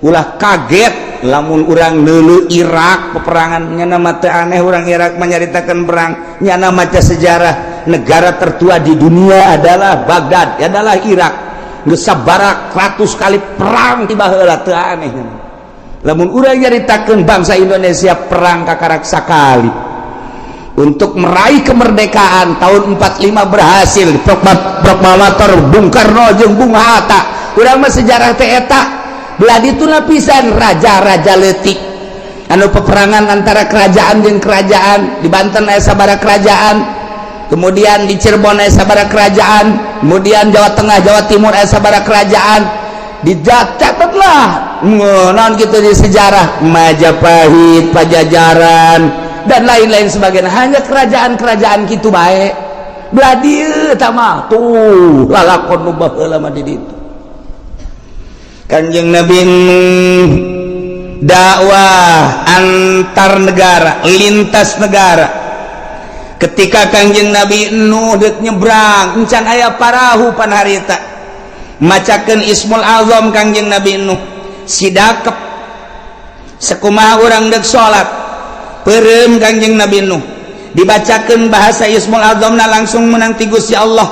Ulah kaget lamun urang neuleuh Irak peperangan. Nyana mah teu aneh urang Irak menyaritakan perang. Nyana maca sejarah, negara tertua di dunia adalah Baghdad, adalah Irak. Geus sabaraha ratus kali perang ti baheula, teu aneh. Lamun urang nyaritakeun bangsa Indonesia perang kakarak sakali untuk meraih kemerdekaan tahun 45, berhasil proklamator Bung Karno jeung Bung Hatta. Urang mah sejarah teh eta. Belah ditu lapisan raja-raja leutik anu peperangan antara kerajaan jeung kerajaan. Di Banten aya sabaraha kerajaan, kemudian di Cirebon aya sabaraha kerajaan, kemudian Jawa Tengah, Jawa Timur aya sabaraha kerajaan. Dicatatlah naon gitu di sejarah Majapahit, Pajajaran, dan lain-lain sebagainya, hanya kerajaan-kerajaan gitu baik. Belah dieu mah tuh lalakon nu baheula mah di ditu. Kanjeng Nabi Nuh dakwah antar negara, lintas negara. Ketika Kanjeng Nabi Nuh dek nyebrang, encan aya parahu pan harita. Macakeun Ismul Azam Kangjeng Nabi Nuh sidakep sekumaha urang deuk salat peureum Kangjeng Nabi Nuh dibacakeun bahasa Ismul Azamna langsung menang ti Gusti Allah.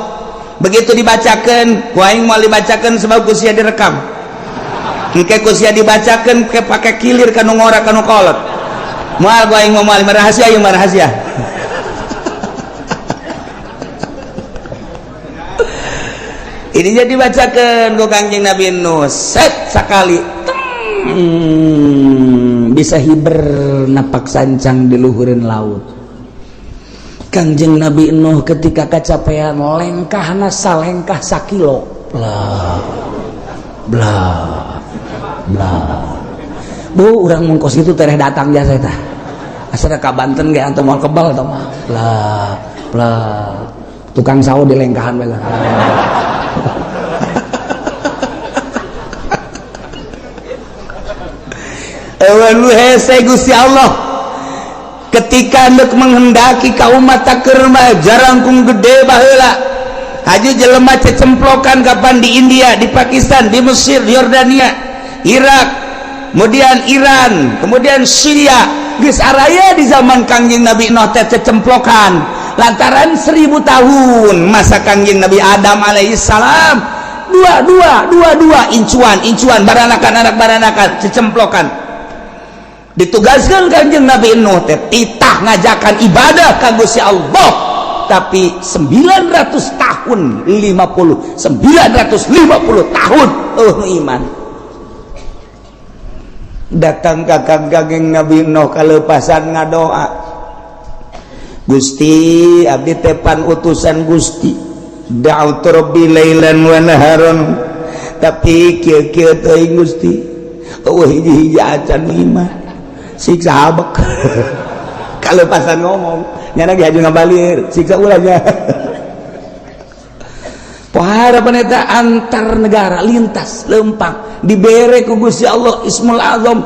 Begitu dibacakeun ku aing moal dibacakeun sebab ku sia direkam. Engke ku sia dibacakeun ke pake kilir kanu ngora kanu kolot. Moal ku aing moal rahasia ieu mah rahasia. Ini jadi dibacakeun ku Kangjeng Nabi Nuh set sakali bisa hiber napak sancang di luhureun laut. Kangjeng Nabi Nuh ketika kacapean lengkahna salengkah sakilo bla bla bla. Bu urang mun kos kitu tereh datang jasa eta. Asal ka Banten ge antum moal kebal tah mah. Bla bla tukang sawo di lengkahan bae lah. Eueun hese Gusti Allah ketika hendak menghendaki ka umat taker mah jarangkung gede baheula. Haji jelema cecemplokan kapan di India, di Pakistan, di Mesir, di Yordania, Irak, kemudian Iran, kemudian Syria. Geus araya di zaman Kangjeng Nabi Nuh teh cecemplokan lantaran 1000 tahun masa Kangjeng Nabi Adam alaihissalam dua dua dua dua incuan incuan baranakan anak baranakan cecemplokan. Ditugaskan Kangjeng Nabi Nuh teh titah ngajakan ibadah ka Gusti Allah, tapi 900 tahun 50 950 tahun eueuh iman. Datang ka Kangjeng Nabi Nuh kalepasan ngadoa, Gusti abdi teh pan utusan Gusti, da'utu rabbi lailan wa naharan, tapi kieu-kieu teuing Gusti eueuh hiji-hiji acan iman, siksa habek. Kalepasan ngomong nyana ge haju ngabalir siksa ulahnya. Pohara paneta antar negara lintas lempang dibere ku Gusti Allah Ismul Azam,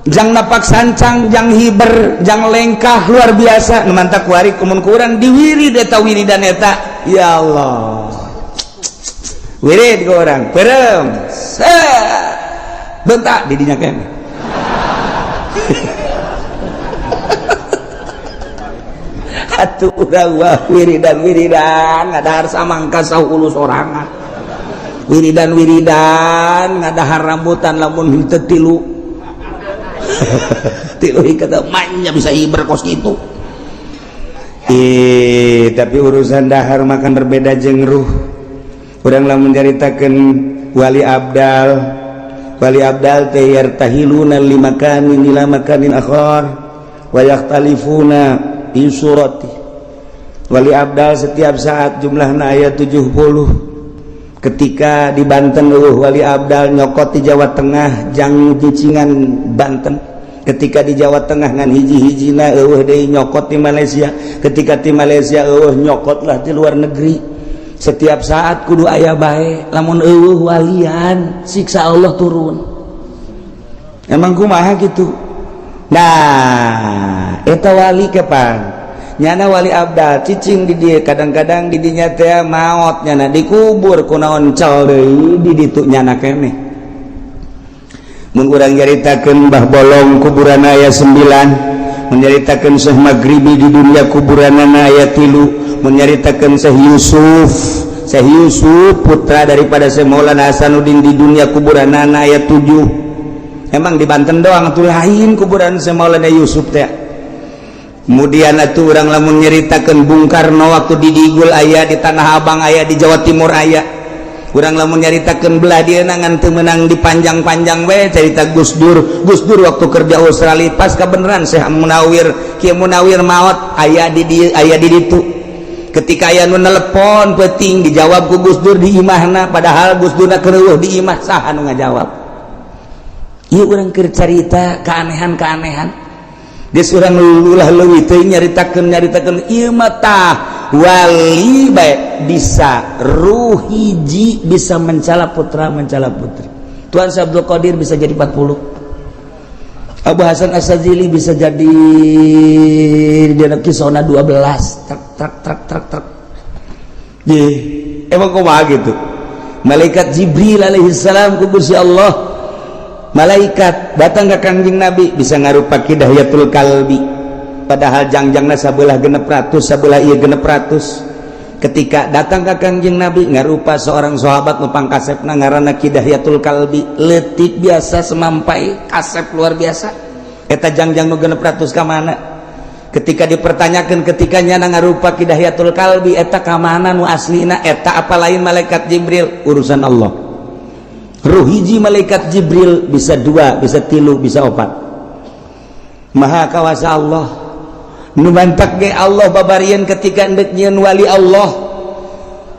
jang napak sancang, jang hiber, jang lengkah luar biasa. Nu mantak kuari kumun kurang diwirid eta wiridan eta ya Allah wirid ku urang peureum bentak di dinya keneh. Atuh urang wah wiridan wiridan ngadahar samangka saulu sorangan, wiridan wiridan ngadahar rambutan lamun henteu tilu tilu kata manya bisa hiber kos kitu. Tapi urusan dahar makan berbeda jeung ruh. Urang lamun nyaritakeun wali abdal, wali abdal teh yartahiluna limakanin ila makanin akhar wa yakhtalifuna fi surati. Wali abdal setiap saat jumlahna aya 70. Ketika di Banten eueuh wali abdal nyokot di Jawa Tengah jang cicingan Banten. Ketika di Jawa Tengah ngan hiji-hijina eueuh deui nyokot di Malaysia. Ketika di Malaysia eueuh nyokotlah di luar negeri. Setiap saat kudu aya bae, lamun eueuh walian siksa Allah turun. Emang kumaha gitu? Nah, eta wali kapan? Nyana wali abdal cicing di dieu, kadang-kadang di dinya teh maot nyana dikubur kunaon cel deui di ditu nyana keneh. Mun urang nyaritakeun Mbah Bolong kuburan aya 9, mun nyaritakeun Syekh Maghribi di dunia kuburanana aya 3, mun nyaritakeun Syekh Yusuf, Syekh Yusuf putra daripada Syekh Maulana Hasanuddin di dunia kuburanana aya 7. Emang di Banten doang atuh lain kuburan Syekh Maulana Yusuf teh. Kemudian atuh urang lamun nyaritakeun Bung Karno waktu di Digul aya, di Tanah Abang aya, di Jawa Timur aya. Urang lamun nyaritakeun belah dieu ngan teu meunang dipanjang-panjang we carita Gus Dur. Gus Dur waktu kerja Australia pas kabeneran Syekh Munawir, Kiai Munawir maot aya di dieu aya di ditu. Ketika aya nu nelepon peuting dijawab ku Gus Dur di imahna, padahal Gus Durna keur di imah saha nu ngajawab. Ieu urang keur carita keanehan-keanehan. Geus urang ulah leuwih teuing nyaritakeun ieu mah tah wali bae bisa ruh hiji bisa mencala putra mencala putri. Tuan Syekh Abdul Qadir bisa jadi 40. Abu Hasan As-Sazili bisa jadi dina kisona 12 truk truk truk truk truk. Ye, emang kumaha gitu? Malaikat Jibril alaihissalam ku Gusti Allah, malaikat datang ke Kangjeng Nabi bisa ngarupa Ki Dahyatul Kalbi, padahal jangjangna sabelah 600, sabelah ieu 600. Ketika datang ke Kangjeng Nabi ngarupa seorang sahabat nu pangkasepna, ngaranna Ki Dahyatul Kalbi, leutik biasa, semampai, kasep luar biasa. Eta jangjang nu 600 ka mana? Ketika dipertanyakan, ketika nyana ngarupa Ki Dahyatul Kalbi, eta ka mana nu aslina eta, apa lain malaikat Jibril? Urusan Allah. Ruh hiji malaikat Jibril bisa dua, bisa tilu, bisa opat. Maha kawasa Allah. Nu mantak ge Allah babarian ketika endek nyieun wali Allah.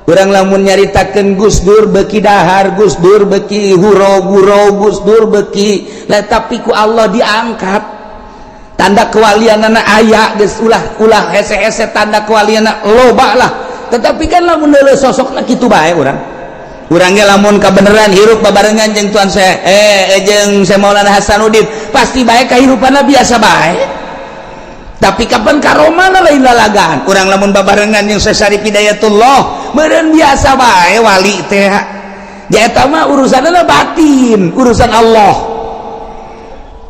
Urang lamun nyaritakeun Gus Dur beki dahar, Gus Dur beki huro-guro, Gus Dur beki lah, tapi ku Allah diangkat. Tanda kewalianana aya geus, ulah ulah hese-hese, tanda kewalianana loba lah. Tetapi kan lamun deuleu sosokna kitu bae urang. Urang ge lamun kabeneran hirup babarengan jeung Tuan saya jeung Syekh Maulana Hasanuddin, pasti bae kahirupanna biasa bae. Tapi kapan karomana lain lalagaan. Urang lamun babarengan jeung Syekh Syarif Hidayatullah meureun biasa bae wali teh. Ja eta mah urusanna batin, urusan Allah.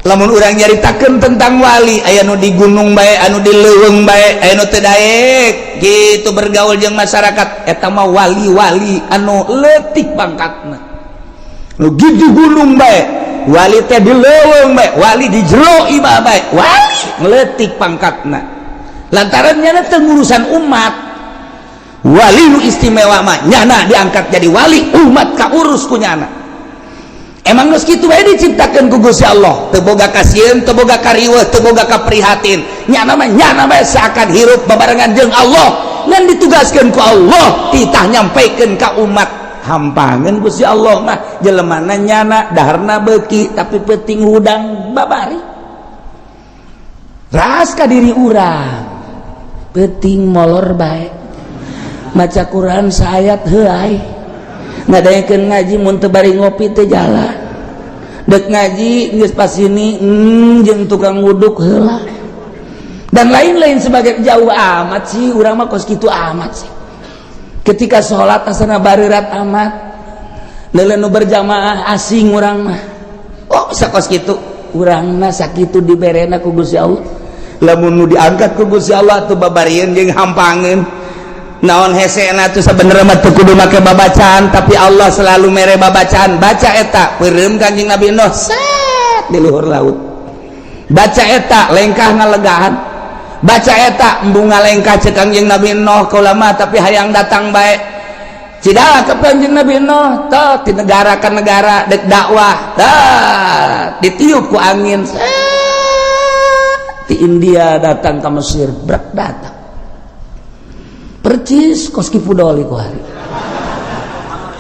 Lamun urang nyaritakeun tentang wali, aya nu di gunung bae, anu di leuweung bae, aya nu teu daek gitu bergaul jeung masyarakat, eta mah wali-wali anu leutik pangkatna. Nu di gunung bae wali teh, di leuweung bae wali, di jero imah bae wali, leutik pangkatna lantaran nyana teu ngurusan umat. Wali nu istimewa mah nyana diangkat jadi wali, umat kaurus ku nyana. Emang geus kitu bae diciptakeun ku Gusti Allah, teu boga kasieun, teu boga kariweuh, teu boga kaprihatin. Nyana mah nyana bae, seakan hirup babarengan jeung Allah, ngan ditugaskeun ku Allah titah nyampaikeun ka umat. Hampangeun Gusti Allah mah jelemana nyana daharna beuki, tapi penting hudang babari. Ras ka diri urang, penting molor bae, maca Quran saayat heuay, ngadaekeun ngaji mun teu bari ngopi teu jalan, dek ngaji geus pas ini jeung tukang wuduk heula, dan lain-lain sebagai. Jauh amat sih urang mah, kos kitu amat sih. Ketika sholat asana barerat amat, leuleun nu berjamaah asing urang mah. Oh, bisa kos kitu urang mah, sakitu diberena ku Gusti Allah. Lamun nu diangkat ku Gusti Allah tuh babarieun jeung hampangeun. Naon hesena tuh? Sebenarnya mah teu kudu make babacaan, tapi Allah selalu mere babacaan. Baca eta, peureum Kanjeng Nabi Nuh set di luhur laut. Baca eta, lengkah ngalegahan. Baca eta, embung ngalengkah. Cek Kanjeng Nabi Nuh, kaula mah tapi hayang datang bae. Cidala ke Kanjeng Nabi Nuh teh di negara ke negara dek dakwah, tah ditiup ku angin set di India, datang ke Mesir, brak datang percis kos Ki Fudoli ku hari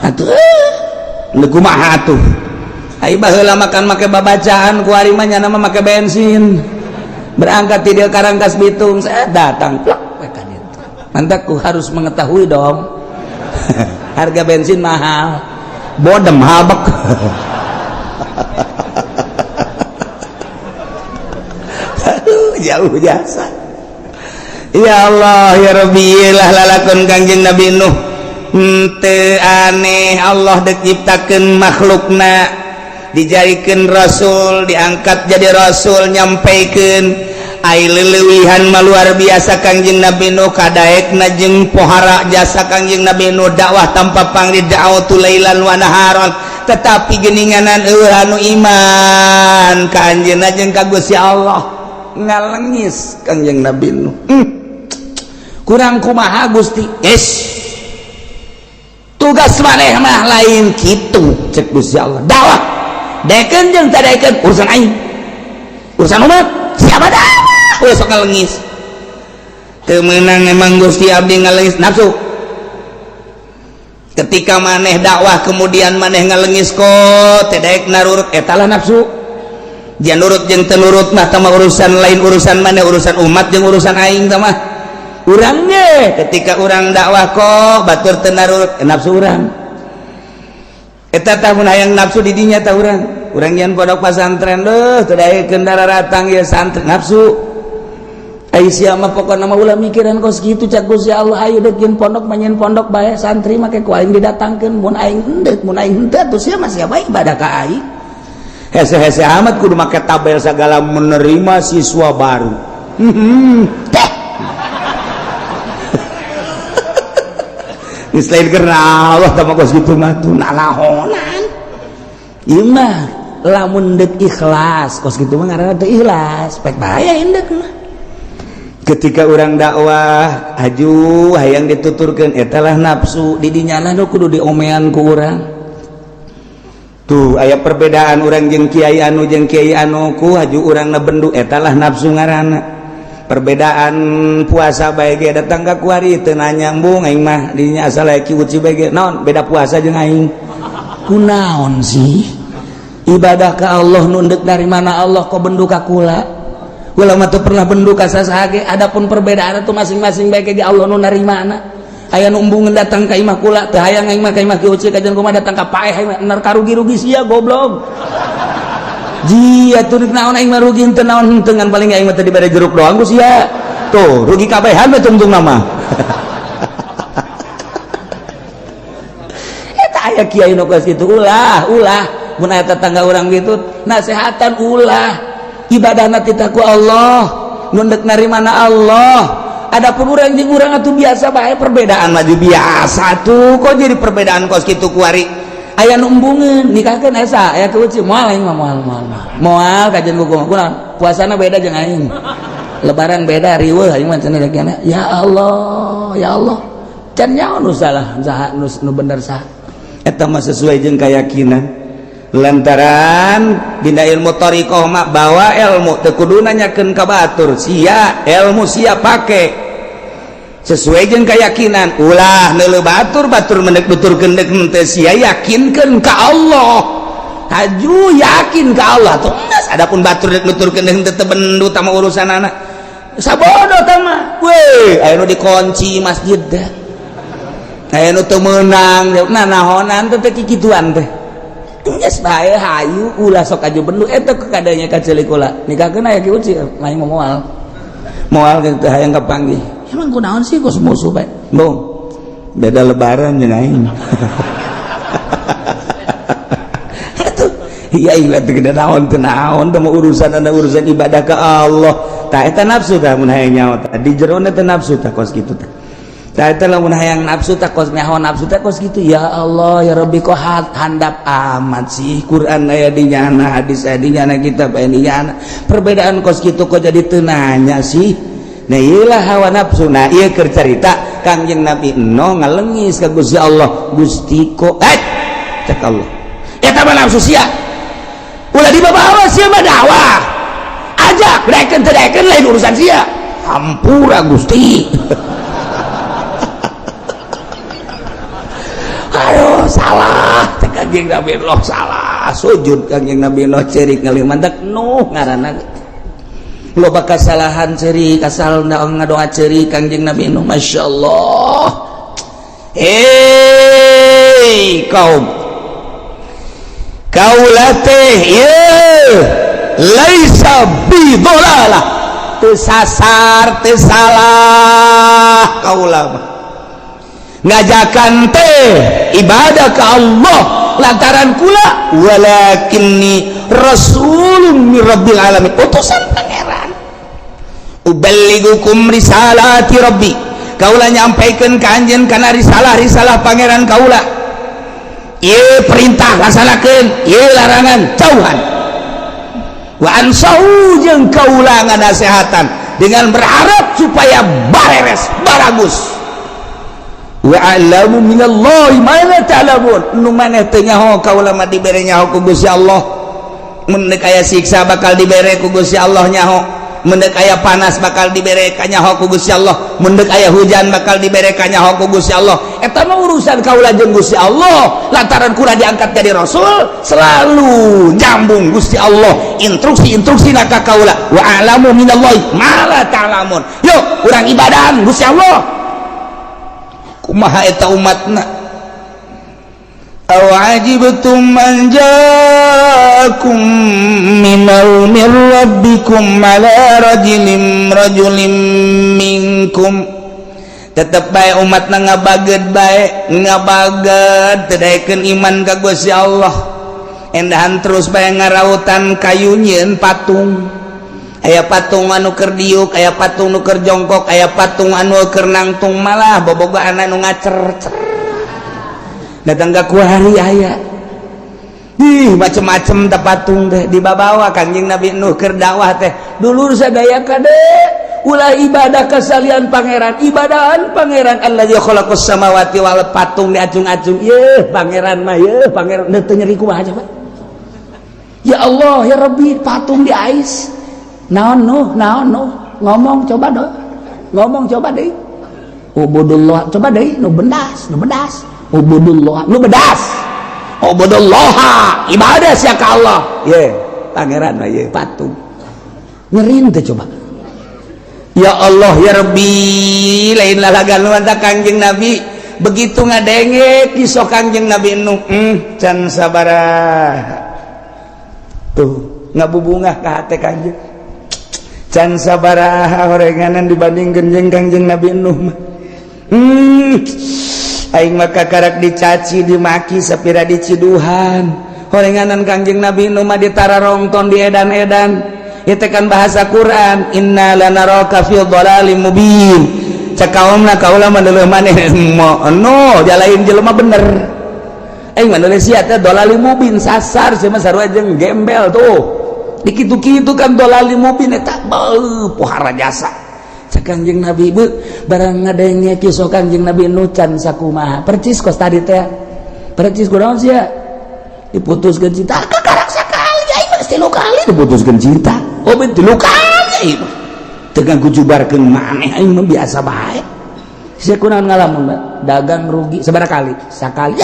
atuh. Eh, kumaha atuh? Ai baheula makan make babacaan, ku hari mah nyana mah make bensin. Berangkat ti dieu Karangkas Bitung, saya datang plak we ka dieu. Mantap, ku harus mengetahui dong harga bensin mahal, bodem habek. Aduh, jauh jasa. Ya Allah ya Rabbi, lah lalakon Kangjeng Nabi Nuh. Henteu aneh Allah dek nyiptakeun makhlukna, dijadikan rasul, diangkat jadi rasul, nyampaikan. Ai leleuwihan mah luar biasa Kangjeng Nabi Nuh, kadaekna jeung pohara jasa Kangjeng Nabi Nuh, dakwah tanpa pangli, da'watu lailan wa naharan, tetapi geninganan eueuh anu iman ka anjeunna jeung ka Gusti Allah. Ngalengis Kangjeng Nabi Nuh. Kurang kumaha, Gusti? Yes, tugas maneh mah lain kitu, cek Gusti Allah. Dakwah daekeun jeung teu daekeun urusan aing, urusan umat siapa dakwah. Ulah sok ngalengis, teu meunang emang Gusti abdi ngalengis. Nafsu. Ketika maneh dakwah kemudian maneh ngalengis kok teu daek narurut, eta lah nafsu. Dia nurut jeung teu nurut mah tama urusan lain, urusan maneh, urusan umat jeung urusan aing. Tama urang ge ketika urang dakwah kok batur teu narurut, nafsu urang eta. Tah mun hayang nafsu di dinya tah urang. Urang nyian pondok pesantren deuh teu daekeun daratang ieu santri, nafsu. Ai sia mah pokona mah ulah mikiran kos kitu cak Gusti Allah, ayo deuk jeung pondok manyen pondok bae, santri make ku aing didatangkeun, mun aing hendeuk, mun aing henteu atuh sia mah sia bae ibadah ka aing. Hese-hese amat kudu make tabel segala menerima siswa baru. Teh. Geus lain karena Allah tah mah kos kitu mah tuh nanahonan. Ieu mah lamun deuk ikhlas kos kitu mah ngaranna teu ikhlas, pek bahaya indeuk mah. Ketika orang dakwah aju hayang dituturkeun etalah nafsu. Di dinyana nu kudu diomean ku urang. Tuh aya perbedaan urang jeung kiai anu jeung kiai anu ku haju urang na bendu, etalah nafsu ngaranna. Perbedaan puasa bae ge datang ka kuari teu nanyambung aing mah dinya asal aya ki uci bae ge naon beda puasa jeung aing. Kunaon sih ibadah ka Allah nu deuk dari mana Allah kok bendu ka kula? Ulama teu pernah bendu ka saha ge, adapun perbedaan itu masing-masing bae ge Allah nu narimana. Aya nu embungeun datang ka imah kula teu hayang aing mah ka imah Ki Uci kajian kumaha datang ka paeh aing mah nar karugi-rugi sia goblok. Ji atuh deuk naon aing mah rugi henteu naon henteu ngan paling aing mah teu dibere jeruk doang ku sia. Tuh rugi kabehan we tungtung mah. Eta aya kiai nu kos kitu ulah ulah mun aya tetangga urang kitu nasehatan ulah. Ibadahna titah ku Allah nu deuk narimana Allah. Adapun urang jeung urang atuh biasa bae perbedaan maju biasa tuh kok jadi perbedaan kos kitu kuari. Aya nu embungeun nikahkeun esa aya ku uci moal aing mah moal moal moal kajian ku kumaha puasana beda jeung aing, lebaran beda riweuh aing mah cenah kiana. Ya Allah ya Allah can nyaho nu salah saha nu bener saha. Eta mah sesuai jeung keyakinan lantaran dina ilmu thariqah mah bawa ilmu teu kudu nanyakeun ka batur, sia ilmu sia pake sesuai jeung keyakinan, ulah neuleuh batur batur mendek nuturkeun deuk henteu sia yakinkeun ka Allah, haju yakin ka Allah tuh geus. Adapun batur deuk nuturkeun deuk henteu teu bendu tama urusanana sabodo tah mah we aya nu dikunci masjid teh aya nu teu meunang nah nahonan teh teh kikituan teh geus bae hayu ulah sok aju bendu eta kadanya ka ceulik kula nikahkeun aya Ki Uci aing mah moal moal teh hayang kapanggih. Emang kunaon sih kos musuh bae bung beda lebaran jeung aing. Atuh iya iya teh gede naon teu naon teh urusan anda urusan ibadah ka Allah tah eta nafsu tah mun hayang nyaho tah di jerona teh nafsu tah kos kitu tah. Tah eta lamun hayang nafsu tah kos nyaho nafsu teh kos kitu. Ya Allah ya Rabbi kok handap amat sih Quran aya di nyana, hadis aya di nyana, kitab aya di nyana, perbedaan kos kitu kok jadi teu nanya sih. Nah iyalah hawa nafsu. Nah ieu keur carita Kangjeng Nabi Nuh ngalengis ka Gusti Allah, Gusti kok cek Allah eta mah nafsu sia ulah dibawa sia mah dakwah ajak daekeun teu daekeun lain urusan sia, hampura Gusti. Aduh salah cek Kangjeng Nabi Nuh salah sujud Kangjeng Nabi Nuh ceurik ngalih mantak Nuh ngaranna loba kasalahan ceurik asal ngadoa ceurik Kangjeng Nabi Nuh masyaallah. Hei kaum kaula teh ieu laisa bidolalah teu sasar teu salah kaula mah ngajakan teh ibadah ka Allah lantaran kula walakinni rasulun min rabbil alamin utusan pangeran uballigukum risalati rabbi kaula nyampaikeun ka anjeun kana risalah-risalah pangeran kaula. Ieu perintah laksanakeun, ieu larangan jauhan. Wa ansahu jeung kaula nganasehatan dengan berharap supaya bareres baragus. Wa a'lamu minallahi ma la ta'lamun nu maneh teu nyaho kaula mah dibere nyaho ku Gusti Allah. Mun deuk aya siksa bakal dibere ku Gusti Allah nyaho, mun deuk aya panas bakal dibere ka nyaho ku Gusti Allah, mun deuk aya hujan bakal dibere ka nyaho ku Gusti Allah. Eta mah urusan kaula jeung Gusti Allah lantaran kula diangkat jadi rasul selalu nyambung Gusti Allah instruksi-instruksi na ka kaula. Wa a'lamu minallahi ma la ta'lamun. Yuk urang ibadahan Gusti Allah. Kumaha eta umatna? Aw ajibtum an ja'akum min rabbikum ala rajulin minkum. Tetep bae umat na ngabaged bae, ngabaged, teu daekeun iman ka Gusti Allah. Endahan terus bae ngarautan kayu, nyieun patung. Aya patung anu keur diuk, aya patung nu keur jongkok, aya patung anu keur nangtung, malah bobogohan anu ngacer datang ka kuari aya. Ih, macem-macem teh patung teh dibabawa. Kangjeng Nabi Nuh keur dakwah teh, "Dulur sadaya, kade, ulah ibadah ka salian Pangeran, ibadahan Pangeran alladzi khalaqas samawati wal." Patung diacung-acung, "Ye Pangeran mah, ye Pangeran." Teu nyeri kumaha coba? Ya Allah ya Rabbi, patung di ais. Naon, Nuh? Naon, Nuh? Ngomong coba dong, ngomong coba deh. Ubudullah coba deh. Nu bendas, nu bedas. Ubudullah, nu bedas. Ubudullah, ibadah sia ka Allah. Ye Pangeran mah, ye patung. Nyerin teh coba? Ya Allah ya Rabbi, lain lalagan lu. Kangjeng Nabi begitu ngadenge kisah Kangjeng Nabi Nuh, can sabaraha tuh ngabubungah ka hate Kangjeng, can sabaraha horenganan dibandingkeun jeung Kangjeng Nabi Nuh mah. Aing maka karak dicaci, dimaki, sapira diciduhan. Horenganan Kangjeng Nabi Nuh mah ditararongton, di edan-edan. Itu kan bahasa Quran, inna lanaraka fi dhalalim mubin. Cek kaumna, kaula mah deuleuh maneh no jalain jelema bener. Aing mah sia teh dhalalim mubin, sasar sia mah, sarua jeung gembel tuh. Dikitu-kitu kan dhalalim mubin eta, beuh, pohara jasa. Cek Kangjeng Nabi, bu, barang ngadenge kisah Kangjeng Nabi Nuh can sakumaha percis kos tadi teh, percis. Kunaon sia diputuskeun cinta? Kakarak sakali, aing mah tilu kali diputuskeun cinta. Oh, ben tilu kali aing mah teu ganggu jubarkeun maneh, aing mah biasa bae. Sia kunaon ngalamun dagang rugi sabaraha kali? Sakali.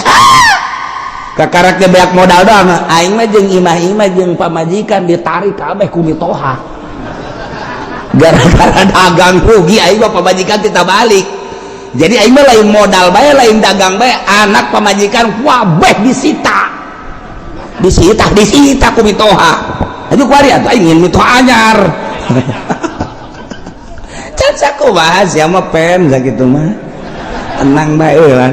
Kakarak ge beak modal doang. Aing mah jeung imah-imah jeung pamajikan ditarik kabeh ku mitoha gara-gara dagang rugi. Aing mah pamajikan kita balik, jadi aing mah lain modal bae, lain dagang bae, anak, pamajikan wabeh disita, disita, disita ku mitoha. Aduh, kuari atuh aing ingin mitoha anyar. Can sakumaha sia mah pen sakitu mah, tenang bae lah.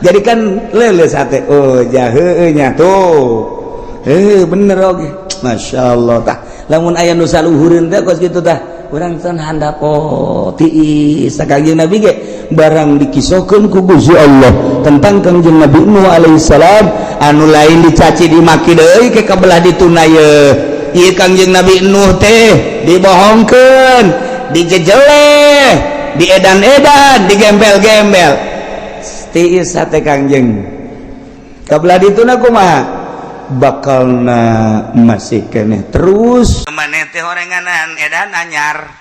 Jadi kan leuleus hate, oh jaheue nya tuh, eh bener oge. Masya Allah. Tah, lamun aya nu saluhureun teh kos kitu tah, urang teh handap. Oh, tiis. Kangjeng Nabi ge barang dikisahkeun ku Gusti Allah tentang Kangjeng Nabi Nuh alaihissalam anu lain dicaci dimaki deui ke kabelah dituna ye. Ieu Kangjeng Nabi Nuh teh dibohongkeun, dijejeleh, diedan-edan, digembel-gembel. Tiis hate Kangjeng. Kabelah dituna kumaha bakalna masih keneh terus maneh teh horenganan edan anyar.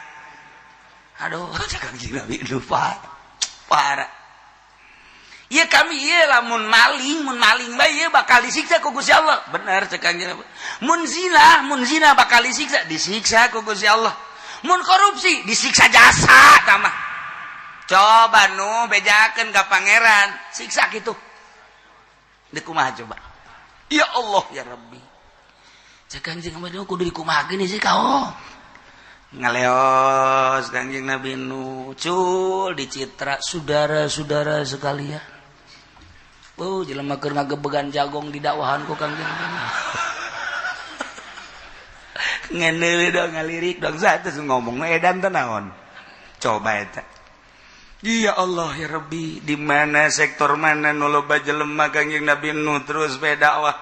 Aduh, Kangjeng Nabi lupa parah. Iya, kami iya lamun maling, mun maling bae ieu bakal disiksa ku Gusti Allah. Bener cek Kangjeng Nabi. Mun zina, mun zina bakal disiksa, disiksa ku Gusti Allah. Mun korupsi disiksa jasa tamah. Coba nu bejakeun ka Pangeran, siksa kitu. Deuk kumaha coba? Ya Allah ya Rabbi. Cek Kangjeng Nabi kudu dikumahakeun sih kau. Ngaleos Kangjeng Nabi nu cul dicitra, saudara-saudara sekalian. Oh, jelema keur ngagebegan jagong di dakwahan ku Kangjeng Nabi. Ngeneuli dong, ngalirik dong, satu ngomong edan teh naon. Coba eta. Ya Allah ya Rabbi, di mana sektor mana nu loba jelema? Kangjeng Nabi nu terus be dakwah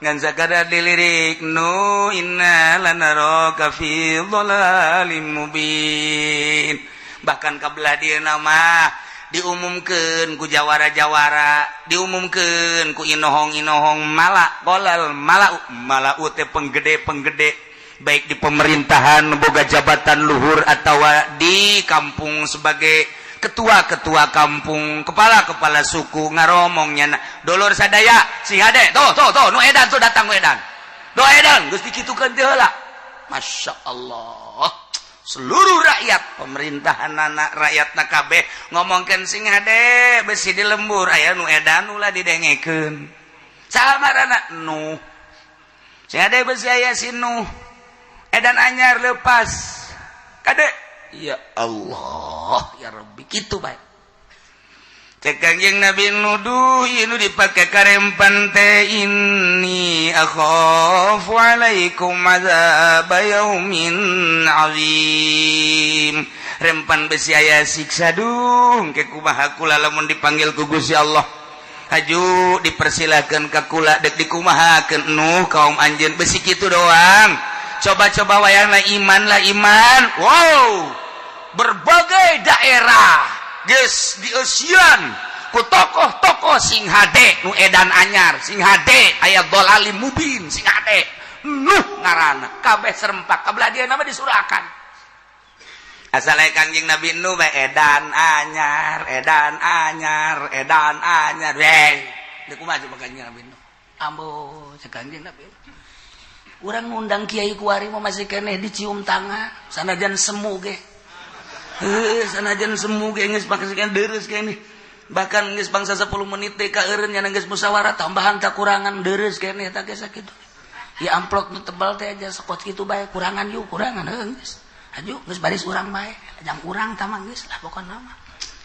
ngan sakadar dilirik, "Nu, inna lanaraka fi dhalalim mubin." Bahkan kabelah dia nama diumumkeun ku jawara-jawara, diumumkeun ku inohong-inohong, mala qolal mala mala teh penggede-penggede, baik di pemerintahan boga jabatan luhur atau di kampung sebagai ketua-ketua kampung, kepala-kepala suku, ngaromongnya, "Dulur sadaya, si hade tuh tuh tuh, nu edan tuh datang, nu edan, nu edan geus dikitukeun teh heula." Masya Allah. Seluruh rakyat, pemerintahan, anak rakyat na kabeh ngomongkeun sing hade besi di lembur aya nu edan, ulah didengekeun. Saha ngaranna? Nuh. Sing hade besi aya si Nuh edan anyar lepas kade. Ya Allah ya Rabbi, kitu bae cek Kangjeng Nabi nuduh nu dipake karempan teh, "Inni akhafu alaikum adzab yaumin azim." Rempan besi aya siksa, duh, ke kumaha kula lamun dipanggil ku Gusti Allah? Haju dipersilakan ka kula, dek dikumahakeun Nuh kaum anjeun? Besi kitu doang, coba-coba wayangna iman lah iman. Wow, berbagai daerah geus dieusian ku tokoh-tokoh sing hade nu edan anyar, sing hade aya dholalim mubin, sing hade Nuh ngaranna. Kabeh serempak kabelah dia nama disurakan asal Kangjeng Nabi Nuh bae edan anyar, edan anyar, edan anyar we. Deuk kumaha coba Kangjeng Nabi Nuh? Ambo, cek Kangjeng Nabi, urang ngundang kiai kuari mah masih keneh dicium tangan, sanajan semu ge. Heuh, sanajan semu ge geus pake deres keneh. Bahkan geus bangsa 10 menit teh ka eureun nya geus musyawarah tambahan tak kurangan, deres keneh tah ge sakitu. Ya amplop nu tebal teh aja sekot kitu bae, kurangan yuk, kurangan, heuh geus. Haju geus baris urang bae, jang urang tah mah geus lah pokona mah.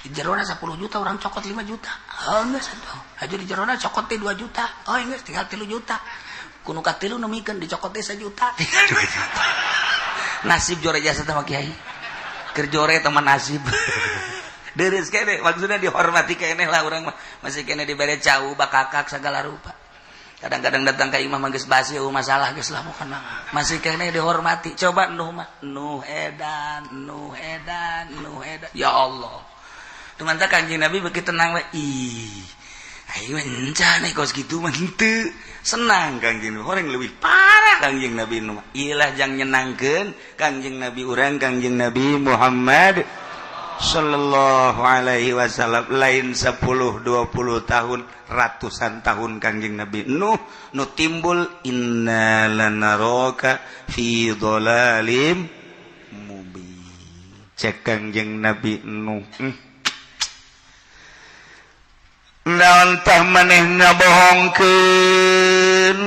Di jerona 10 juta urang cokot 5 juta. Oh geus atuh. Haju di jerona cokot teh 2 juta. Oh geus tinggal 3 juta. Kuno katilu nemikeun dicokot teh 1 juta. Tinggal 2 juta. Nasib jore jasa teh mah kiai. Keur jore teman nasib. Deres kene maksudnya dihormati keneh lah urang mah. Masih kene dibere cau bakakak segala rupa. Kadang-kadang datang ke imam geus basi, oh masalah geus lah pokona. Masih kene dihormati. Coba Nuh mah, Nuh edan, Nuh edan, Nuh edan. Ya Allah. Teman Kanjeng Nabi begitu tenang we. Ih. Ayo encan kos gitu mah henteu. Senang Kangjeng Nabi. Orang lebih parah Kangjeng Nabi Nuh. Ilah jang nyenangkeun Kangjeng Nabi urang, Kangjeng Nabi Muhammad Sallallahu Alaihi Wasallam. Lain 10 20 tahun, ratusan tahun Kangjeng Nabi Nuh nu timbul "Inna lanaraka fi dhalalim mubin." Cek Kangjeng Nabi Nuh, Naon tah maneh ngabohongkeun?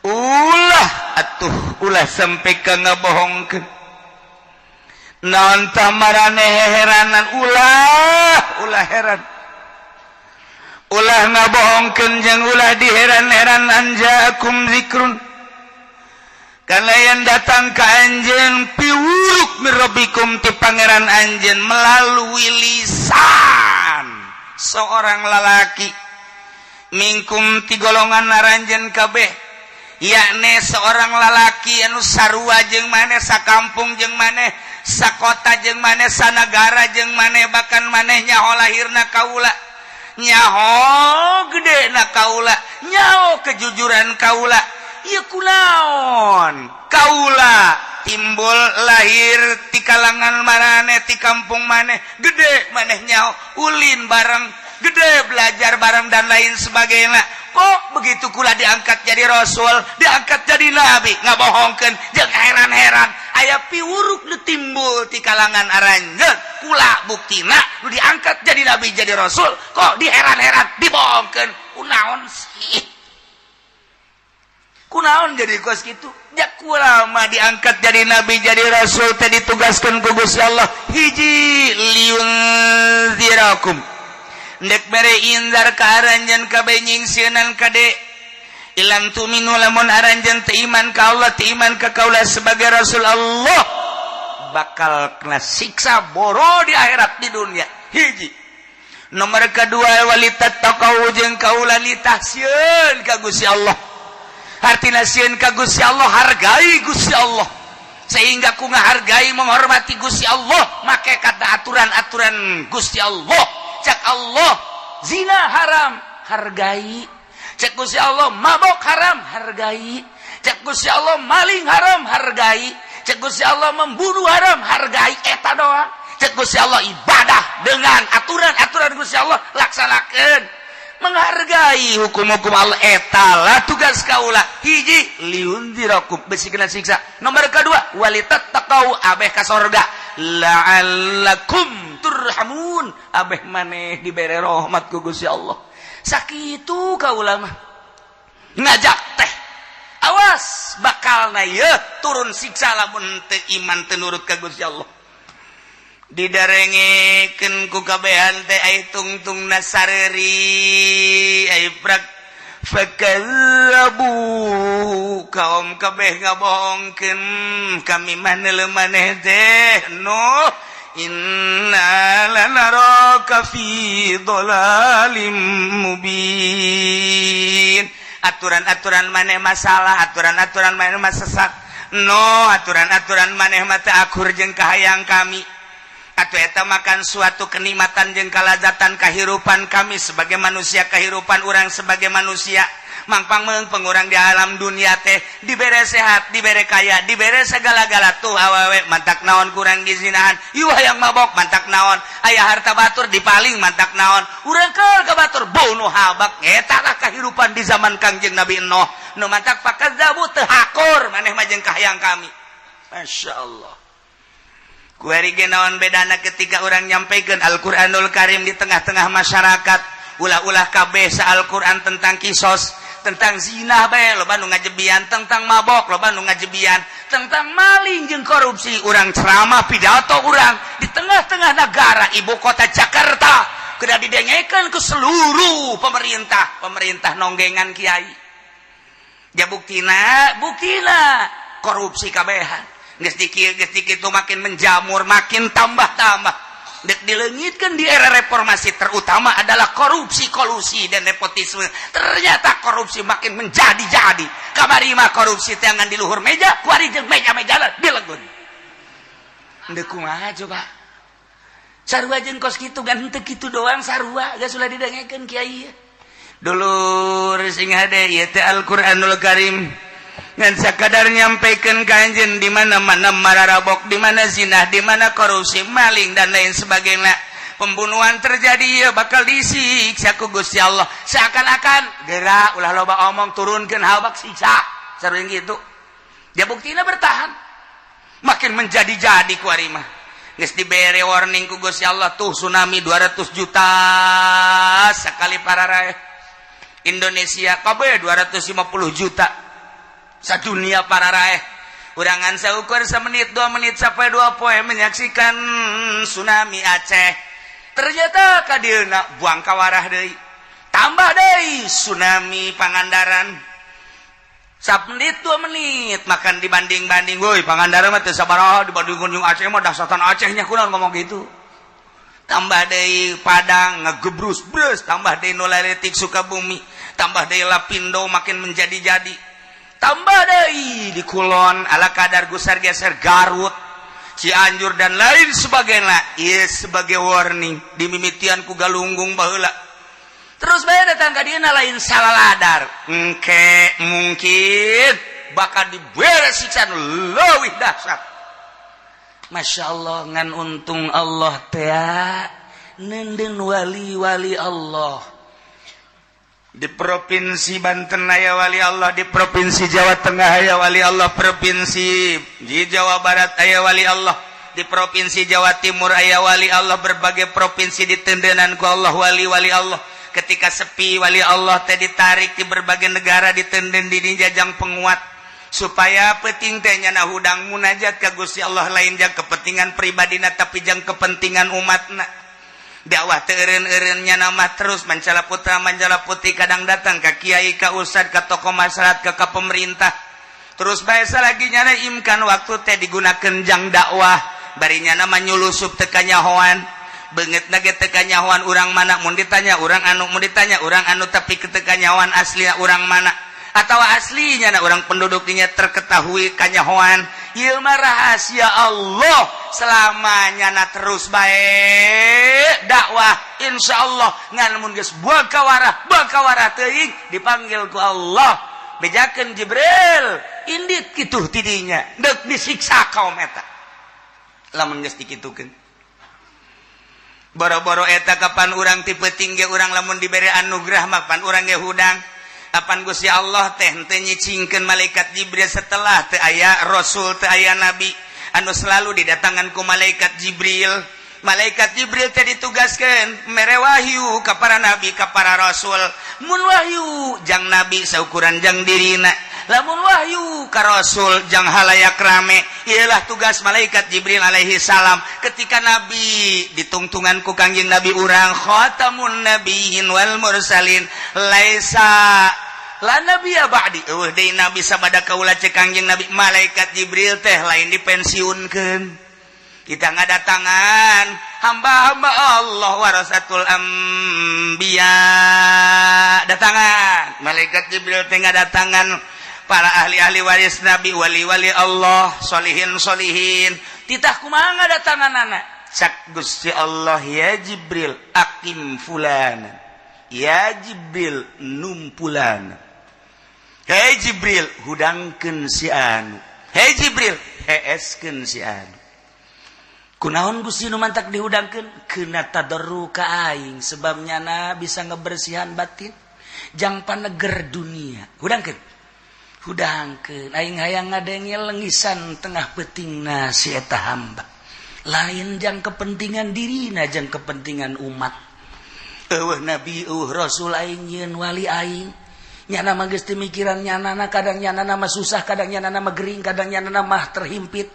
Ulah atuh, ulah sampai ka ngabohongkeun. Naon tah maraneh heranan? Ulah, ulah heran, ulah ngabohongkeun jeung ulah diheran-heran. "An jaakum zikrun," karena yang datang ke anjeun piwuruk, "min rabbikum," ti pangeran anjeun, melalui lisan seorang lalaki, "minkum," ti golongan aranjeun kabeh, yakni seorang lalaki anu sarua jeung maneh, sakampung jeung maneh, sakota jeung maneh, sanagara jeung maneh. Bahkan maneh nyaho lahirna kaula, nyaho gede na kaula, nyaho kejujuran kaula. Ieu kunaon kaula timbul lahir ti kalangan maneh, ti kampung maneh, gede maneh nyaho, ulin bareng, gede belajar bareng, dan lain sebagainya, kok begitu kula diangkat jadi rasul, diangkat jadi nabi, ngabohongkeun jeung heran-heran? Aya piwuruk nu timbul ti kalangan aranjeun, kula buktina nu diangkat jadi nabi, jadi rasul, kok diheran-heran, dibohongkeun? Kunaon sih, kunaon jadi kos gitu ya? Kula mah diangkat jadi nabi, jadi rasul teh ditugaskan ku Gusti Allah hiji, "Liyunzirakum," ndek mere inzar ka aranjeun kabeh, nyingsieunan kade. "Illam tu'minu," lamun aranjeun teu iman ka Allah, teu iman ka kaula sebagai rasul Allah, bakal kena siksa boro di akhirat, di dunia. Hiji. Nomor kedua, "Walitattaqau," jeung kaula litah sieun ka Gusti Allah. Artina sieun ka Gusti Allah, hargai Gusti Allah, sehingga ku ngahargai, menghormati Gusti Allah, make kata aturan-aturan Gusti Allah. Cek Allah zina haram, hargai. Cek Gusti Allah mabok haram, hargai. Cek Gusti Allah maling haram, hargai. Cek Gusti Allah membunuh haram, hargai. Eta doang. Cek Gusti Allah ibadah dengan aturan-aturan Gusti Allah, laksanakan. Menghargai hukum-hukum Allah. Etalah tugas kaula. Hiji, liundzirakum, besi kena siksa. Nomor kedua, walitattaqau, abeh ka sorga, la'allakum turhamun, abeh maneh dibere rahmat ku Gusti Allah. Sakitu kaula mah ngajak teh. Awas, bakal na ye turun siksa lamun teu iman, teu nurut ka Gusti Allah. Didarengekeun ku kabehan teh ai tungtung nasareri ai prak fakazzabu, kaum kabeh ngabohongkeun kami mah maneh teh Nuh. Inna lanaraka fi dhalalim mubin. Aturan-aturan maneh masalah, aturan-aturan maneh mah sesat no, aturan-aturan maneh mah teu akur jeung kahayang kami. Atau eta makan suatu kenikmatan jeung kalazatan kehidupan kami sebagai manusia, kehidupan orang sebagai manusia. Mangpang mengpeng urang di alam dunia teh dibere sehat, dibere kaya, dibere segala-gala. Tuh awewe mantak naon kurang dizinahan, ieu hayang mabok mantak naon, aya harta batur dipaling mantak naon, urang ke batur bunuh habak. Eta lah kehidupan di zaman Kangjeng Nabi Nuh. Nu mantak fakadzabu, teu hakur maneh mah jeung kahayang kami. Masya Allah. Kuari ge naon bedana ketika orang nyampaikan Al-Qur'anul Karim di tengah-tengah masyarakat? Ulah-ulah kabeh sa Al-Qur'an tentang kisos, tentang zina bae loba nu ngajebian, tentang mabok loba nu ngajebian, tentang maling jeung korupsi. Urang ceramah, pidato urang di tengah-tengah negara, ibu kota Jakarta, kudu didengekeun ke seluruh pemerintah. Pemerintah nonggengan kiai ya. Buktina, buktina korupsi kabehan geus dikieu, geus dikitu, makin menjamur, makin tambah-tambah. Dek dileungitkeun di era reformasi, terutama adalah korupsi, kolusi, dan nepotisme. Ternyata korupsi makin menjadi-jadi. Kamari mah korupsi tangan di luhur meja, kuari jeung meja-meja dilegun. Ndek kumaha coba? Sarua jeung kos kitu kan, henteu kitu doang, sarua geus ulah didengekeun kiai. Dulur sing hade, ieu teh Al-Qur'anul Karim ngan sakadar nyampaikan ka anjeun di mana-mana mararabok, di mana zina, di mana korupsi, maling, dan lain sebagainya, pembunuhan terjadi, ya bakal disiksa ku Gusti Allah. Seakan-akan gerak, ulah loba omong, turunkeun habak siksa, sering gitu. Dia buktinya bertahan, makin menjadi-jadi. Ku mah geus dibere warning ku Gusti Allah. Tuh tsunami 200 juta sekali para Indonesia kabeh 250 juta, sadunia para raeh. Urangan saukur semenit, 2 menit sampai 2 poe menyaksikan tsunami Aceh. Ternyata kadieuna buang kawarah deui, tambah deui tsunami Pangandaran. Menit 2 menit makan dibanding-banding, woi, Pangandaran mah teu sabaraha dibanding jeung Aceh mah, dahsatan Acehnya kunaon ngomong gitu. Tambah deui Padang ngegebrus brus, tambah deui nu laletik Sukabumi, tambah deui Lapindo makin menjadi-jadi, tambah deui di Kulon ala kadar gusar geser Garut, Cianjur, dan lain sebagainya. Iya, sebagai warning dimimitian ku Galunggung baheula. Terus bae datang ka dieu lain salah ladar, engke mungkin bakal dibere siksa leuwih dahsyat. Masya Allah. Ngan untung Allah teh nenden wali-wali Allah. Di Provinsi Banten aya wali Allah, di Provinsi Jawa Tengah aya wali Allah, Provinsi di Jawa Barat aya wali Allah, di Provinsi Jawa Timur aya wali Allah. Berbagai provinsi ditendenan ku Allah wali-wali Allah. Ketika sepi, wali Allah teh ditarik di berbagai negara, ditenden di jajang penguat supaya penting teh nyana hudang munajat ka Gusti Allah, lain jang kepentingan pribadina tapi jang kepentingan umatna. Dakwah teu eureun-eureunnya nama, terus mancala putra, mancala putih, kadang datang ke kiai, ka ustad, ka tokoh masyarakat, ke pemerintah. Terus bahasa lagi nyana imkan waktu teh digunakan jang dakwah, bari nyana nyulusup teu kanyahoan, beungeut ge teu kanyahoan urang mana. Mun ditanya urang anu, mun ditanya urang anu, tapi teu kanyahoan asli urang mana atau aslinya na orang penduduknya terketahui kanyahoan. Ieu mah rahasia Allah selamanya. Na terus baik dakwah, insya Allah. Ngan mun geus buang kawarah, buang kawarah teuing, dipanggil ku Allah, bejakeun Jibril, indit kitu tidinya deuk disiksa kaum eta lamun geus dikitukeun. Boro-boro eta, kapan urang tipe tinggi, urang lamun diberi anugerah mah pan urang ge hudang. Kapan Gusti Allah teh henteu nyicingkeun malaikat Jibril setelah teu aya rasul, teu aya nabi anu selalu didatangan ku malaikat Jibril. Malaikat Jibril teh ditugaskan mere wahyu ka para nabi, ka para rasul. Mun wahyu jang nabi, saukuran jang dirina. Lamun wahyu ka rasul, jang halayak rame. Ialah tugas malaikat Jibril alaihi salam. Ketika nabi ditungtungan ku Kangjeng Nabi urang, khatamun nabiyyin wal mursalin, laisa la nabi ya ba'di, eueuh deui nabi sabada kaula, cek Kangjeng Nabi. Malaikat Jibril teh lain dipensiunkeun. Kita ngadatangan hamba-hamba Allah, warasatul anbiya datangan. Malaikat Jibril teh ngadatangan para ahli-ahli waris nabi, wali-wali Allah, solihin solihin. Titah kumaha ngadatangan anak? Cak Gusti Allah, "Ya Jibril, akim fulana. Ya Jibril, numpulana. Hei Jibril, hudangkeun si anu. Hei Jibril, heeskeun si anu." Kunaon Gusti nu mantak dihudangkeun? Keuna tadarru ka aing, sebab nyana bisa ngebersihan batin jang paneger dunia. Hudangkeun, hudangkeun, aing hayang ngadenge lengisan tengah peutingna si eta hamba. Lain jang kepentingan dirina, jang kepentingan umat. Eueuh nabi, eueuh rasul, aing nyieun wali aing. Nyana mah geus teu mikiran nyana. Kadang nyana mah susah, kadang nyana mah gering, kadang nyana mah terhimpit,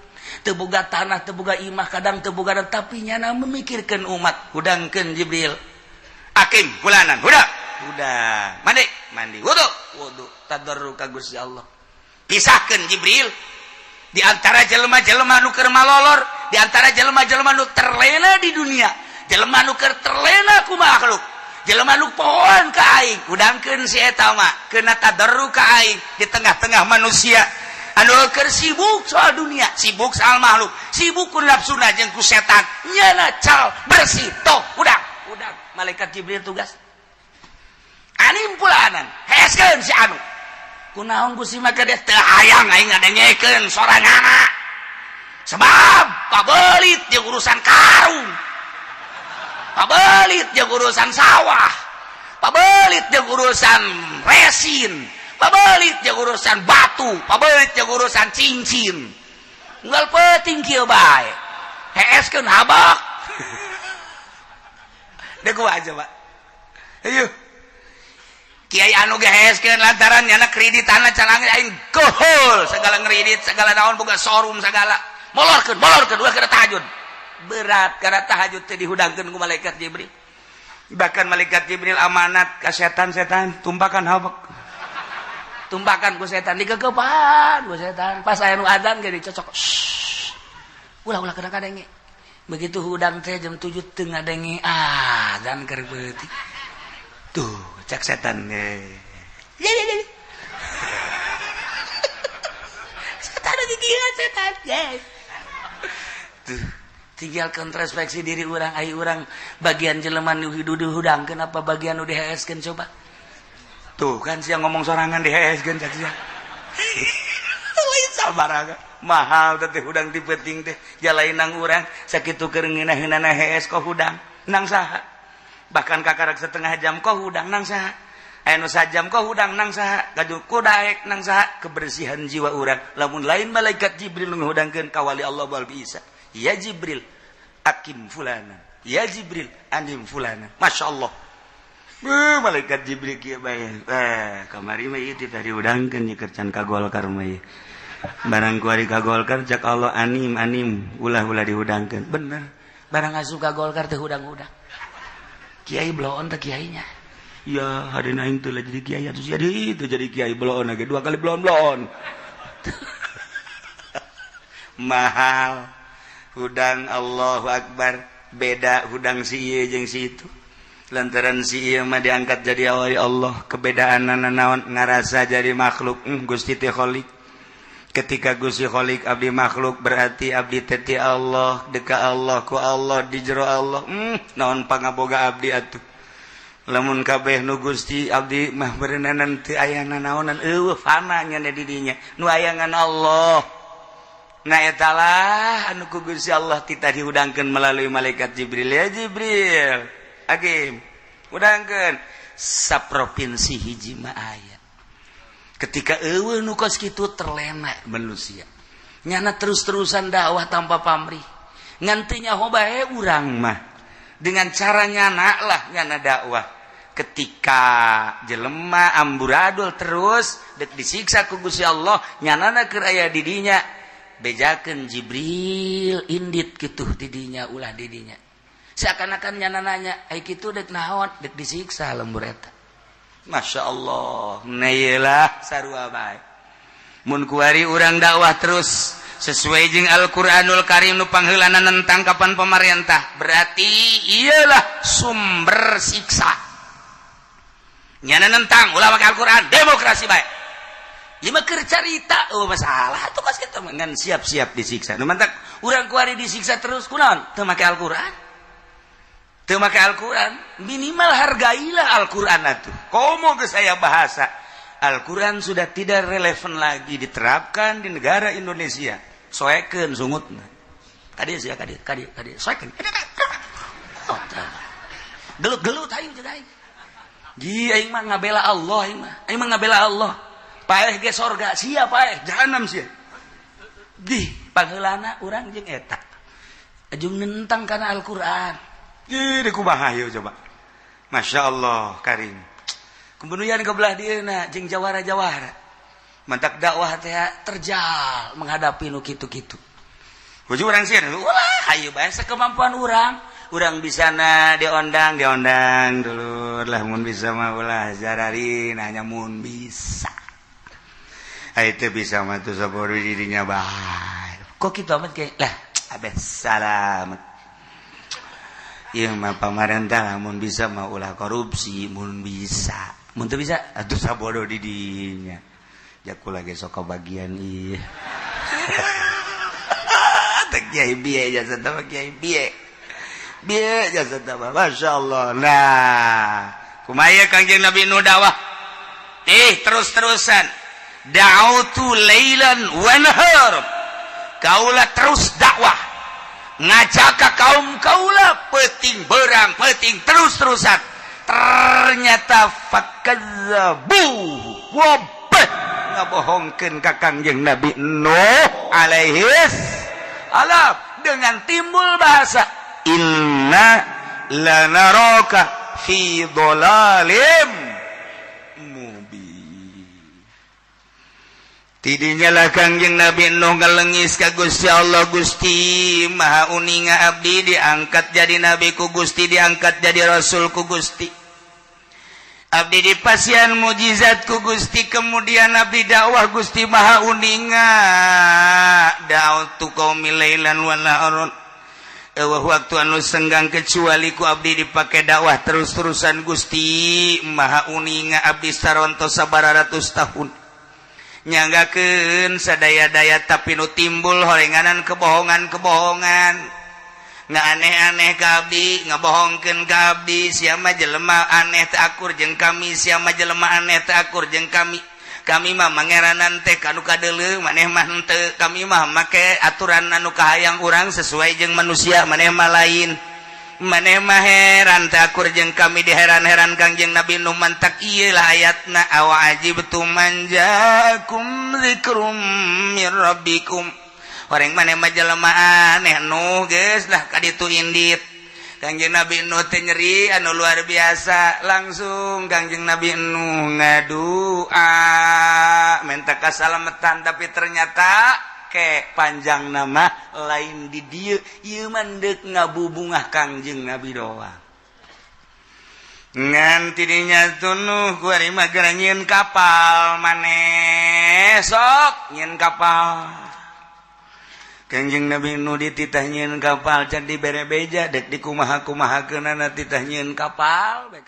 teu boga tanah, teu boga imah, kadang teu boga, tapi nyana memikirkan umat. Hudangkeun Jibril, akim fulanan, hudang, hudang, mandi, mandi, wudu, wudu, tadarru ka Gusti Allah. Pisahkeun Jibril di antara jelema-jelema nu keur malolor, di antara jelema-jelema nu terlena di dunia, jelema nu keur terlena ku makhluk, jelema nu pohoan ka aing. Hudangkeun si eta mah, keuna tadarru ka aing di tengah-tengah manusia anu keur sibuk soal dunia, sibuk soal makhluk, sibuk ku nafsuna jeung ku setan. Nyana cal bersih toh. Hudang, hudang. Malaikat Jibril tugas anim fulanan, heeskeun si anu. Kunaon Gusti maka dia? Teu hayang aing ngadengekeun soranganna, sebab pabelit jeung urusan karung, pabelit jeung urusan sawah, pabelit jeung urusan resin, pabelit jeung urusan batu, pabelit jeung urusan cincin. Unggal peuting kieu bae, heeskeun habak deh. Gua aja, Pak. Ayo kiai anu ge heeskeun lantaran nyana kreditanna can aing gohol segala, ngredit segala, naon, boga showroom segala. Molorkeun, molorkeun, ulah kana tahajud. Berat karena tahajud teh dihudangkeun ku malaikat Jibril. Bahkan malaikat Jibril amanat ka setan-setan, tumpakan habek, tumpakan ku setan, dikekepan ku setan. Pas aya nu adzan ge dicocok, ulah, ulah kena kadenge. Begitu hudang teh jam 7 teu ngadenge adzan keur peuting tuh, cek setan, ya ya ya, setan lagi gila setan. Yes. Tuh tinggal introspeksi diri orang. Ai urang bagian jelema nu dihudangkeun apa bagian nu diheeskeun? Coba tuh kan, siang ngomong sorangan, diheeskeun cak sia. Lain sabar, mahal teh hudang ti peuting teh jalain nang urang sakitu keur ngeunah-ngeunahna hees kok hudang nang saha? Bahkan kakarak setengah jam kok hudang nang saha? Aya nu sajam kok hudang nang saha? Kaju kudaek nang saha? Kebersihan jiwa urang, lamun lain malaikat Jibril nu ngahudangkeun, ka wali Allah bal bisa. Ya Jibril, akim fulana. Ya Jibril, anim fulana. Masya Allah. Beuh, malaikat Jibril kieu bae. Eh, kamari mah ieu teh dihudangkeun nyeker can ka Golkar mah ieu. Barang kuari ka Golkar, cak Allah, anim, anim, ulah-ulah dihudangkeun. Bener. Barang asup ka Golkar teh hudang-hudang. Kiai bloon teh kiainya. Ya, hari aing teh jadi kiai atuh, jadi itu jadi kiai bloon lagi dua kali bloon-bloon. Mahal hudang, Allahu Akbar. Beda hudang si ieu jeung si itu, lantaran si ieu mah diangkat jadi wali Allah. Kebedaan naon? Ngarasa jadi makhluk. Gusti teh Khalik. Ketika Gusti Khalik, abdi makhluk, berarti abdi teh Allah, deka Allah, ku Allah, di jero Allah. Naon pangaboga abdi atuh lamun kabeh nu Gusti? Abdi mah berenanan teu aya nanaonan, eueuh, fana nya di dinya, nu aya ngan Allah. Nah, etalah anu ku Gusti Allah titah dihudangkeun melalui malaikat Jibril. Ya Jibril, agim hudangkeun saprovinsi hiji mah aya. Ketika euweuh nu kos kitu, terlena manusia. Nyana terus-terusan dakwah tanpa pamrih, ngan teu nyaho bae urang mah dengan cara nyana lah, nyana dakwah. Ketika jelema amburadul terus, dek disiksa ku Gusti Allah. Nyanana keur aya di dinya, bejakeun Jibril, indit kitu didinya, ulah didinya. Seakan-akan nyana nanya, "Ai kitu dek naon?" Dek disiksa lembur eta. Masya Allah. Nah, iyalah, sarua bae mun kuari urang dakwah terus sesuai jeung Al-Qur'anul Karim, nu pangheulana nentang kapan pemerintah, berarti iyalah sumber siksa. Nyana nentang, ulah make Al-Qur'an, demokrasi bae. Ieu mah keur carita. Oh, masalah tuh kos kitu ngan siap-siap disiksa. Nu mantak urang kuari disiksa terus kunaon? Teu make Al-Qur'an, teu make Al-Qur'an. Minimal hargailah Al-Qur'an atuh. Komo geus aya bahasa Al-Quran sudah tidak relevan lagi diterapkan di negara Indonesia. Soekeun sungutna. Kadieu sia, kadieu, kadieu, kadieu. Soekeun. Oh, gelut-gelut aing jeung aing. Ji, aing mah ngabela Allah aing mah. Aing mah ngabela Allah. Paeh ge sorga, sia paeh jahanam sia. Di pangheulana urang jeung eta. Ajung nentang kana Al-Qur'an. Ih, kumaha ieu coba? Masya Allah, karim. Kemudian ke belah dieuna jeung jawara-jawara. Mantak dakwah teh terjal menghadapi nu kitu-kitu. Kuju urang sieun, ulah, hayu bae kemampuan urang. Urang bisa na diondang, diondang dulur lah. Mun bisa mah ulah jarari nanya, mun bisa. Ai teu bisa mah tuh sabodo dirinya bae. Kok kitu amat kayak lah, abeh salamet. Ieu mah pamarentah, mun bisa mah ulah korupsi, mun bisa. Mun teu bisa atuh sabodo di dinya. Jaku lagi sok bagian ieu. Teh kiai bieu jasa teh, kiai bieu. Bieu jasa teh, Masya Allah. Nah, kumaha Kangjeng Nabi nu dakwah? Eh, terus-terusan. Da'autu lailan wa nahar. Kaula terus dakwah. Ngajak ka kaum kaula peting berang peting terus-terusan. Ternyata fakazzabu, wabeh ngabohongkeun ka Kangjeng Nabi Nuh alaihi salam dengan timbul bahasa inna lanaraka fi dhalalim mubin. Tidinya lah Kangjeng Nabi Nuh ngalengis ka Gusti Allah, "Gusti Maha uninga, abdi diangkat jadi nabi ku Gusti, diangkat jadi rasul ku Gusti, abdi dipasihan mujizat ku Gusti, kemudian abdi dakwah. Gusti Maha uninga, da'autu qaumi lailan wa naharon, euweuh waktu anu senggang kecuali ku abdi dipake dakwah terus-terusan. Gusti Maha uninga, abdi saronto sabaraha ratus tahun nyanggakeun sadaya-daya, tapi nu timbul horenganan kebohongan-kebohongan, nggak aneh-aneh ka abdi, ngabohongkeun ka abdi. Sia jelema aneh, teu akur jeung kami. Sia jelema aneh, teu akur jeung kami. Kami mah mangeranan teh kanu kadeuleu, maneh mah henteu. Kami mah make aturan anu kahayang urang sesuai jeung manusia, maneh mah lain. Maneh mah heran, teu akur jeung kami." Diheran-heran Kangjeng Nabi nu mantak ieu lah ayatna, awa ajibtum an jaakum dzikrum mir rabbikum. Horeng maneh mah jelema aneh, Nuh. Geus lah kaditu indit. Kangjeng Nabi Nuh teh nyeri anu luar biasa. Langsung Kangjeng Nabi Nuh ngadua minta kasalamatan, tapi ternyata ke panjang nama lain di dieu, ieu mah deuk ngabubungah Kangjeng Nabi doang. Ngan tidinya tunuh kuari mah geura nyieun kapal. Maneh sok nyieun kapal. Kangjeng Nabi nu dititah nyieun kapal, can dibere beja dek dikumaha-kumahakeunana, titah nyieun kapal bae.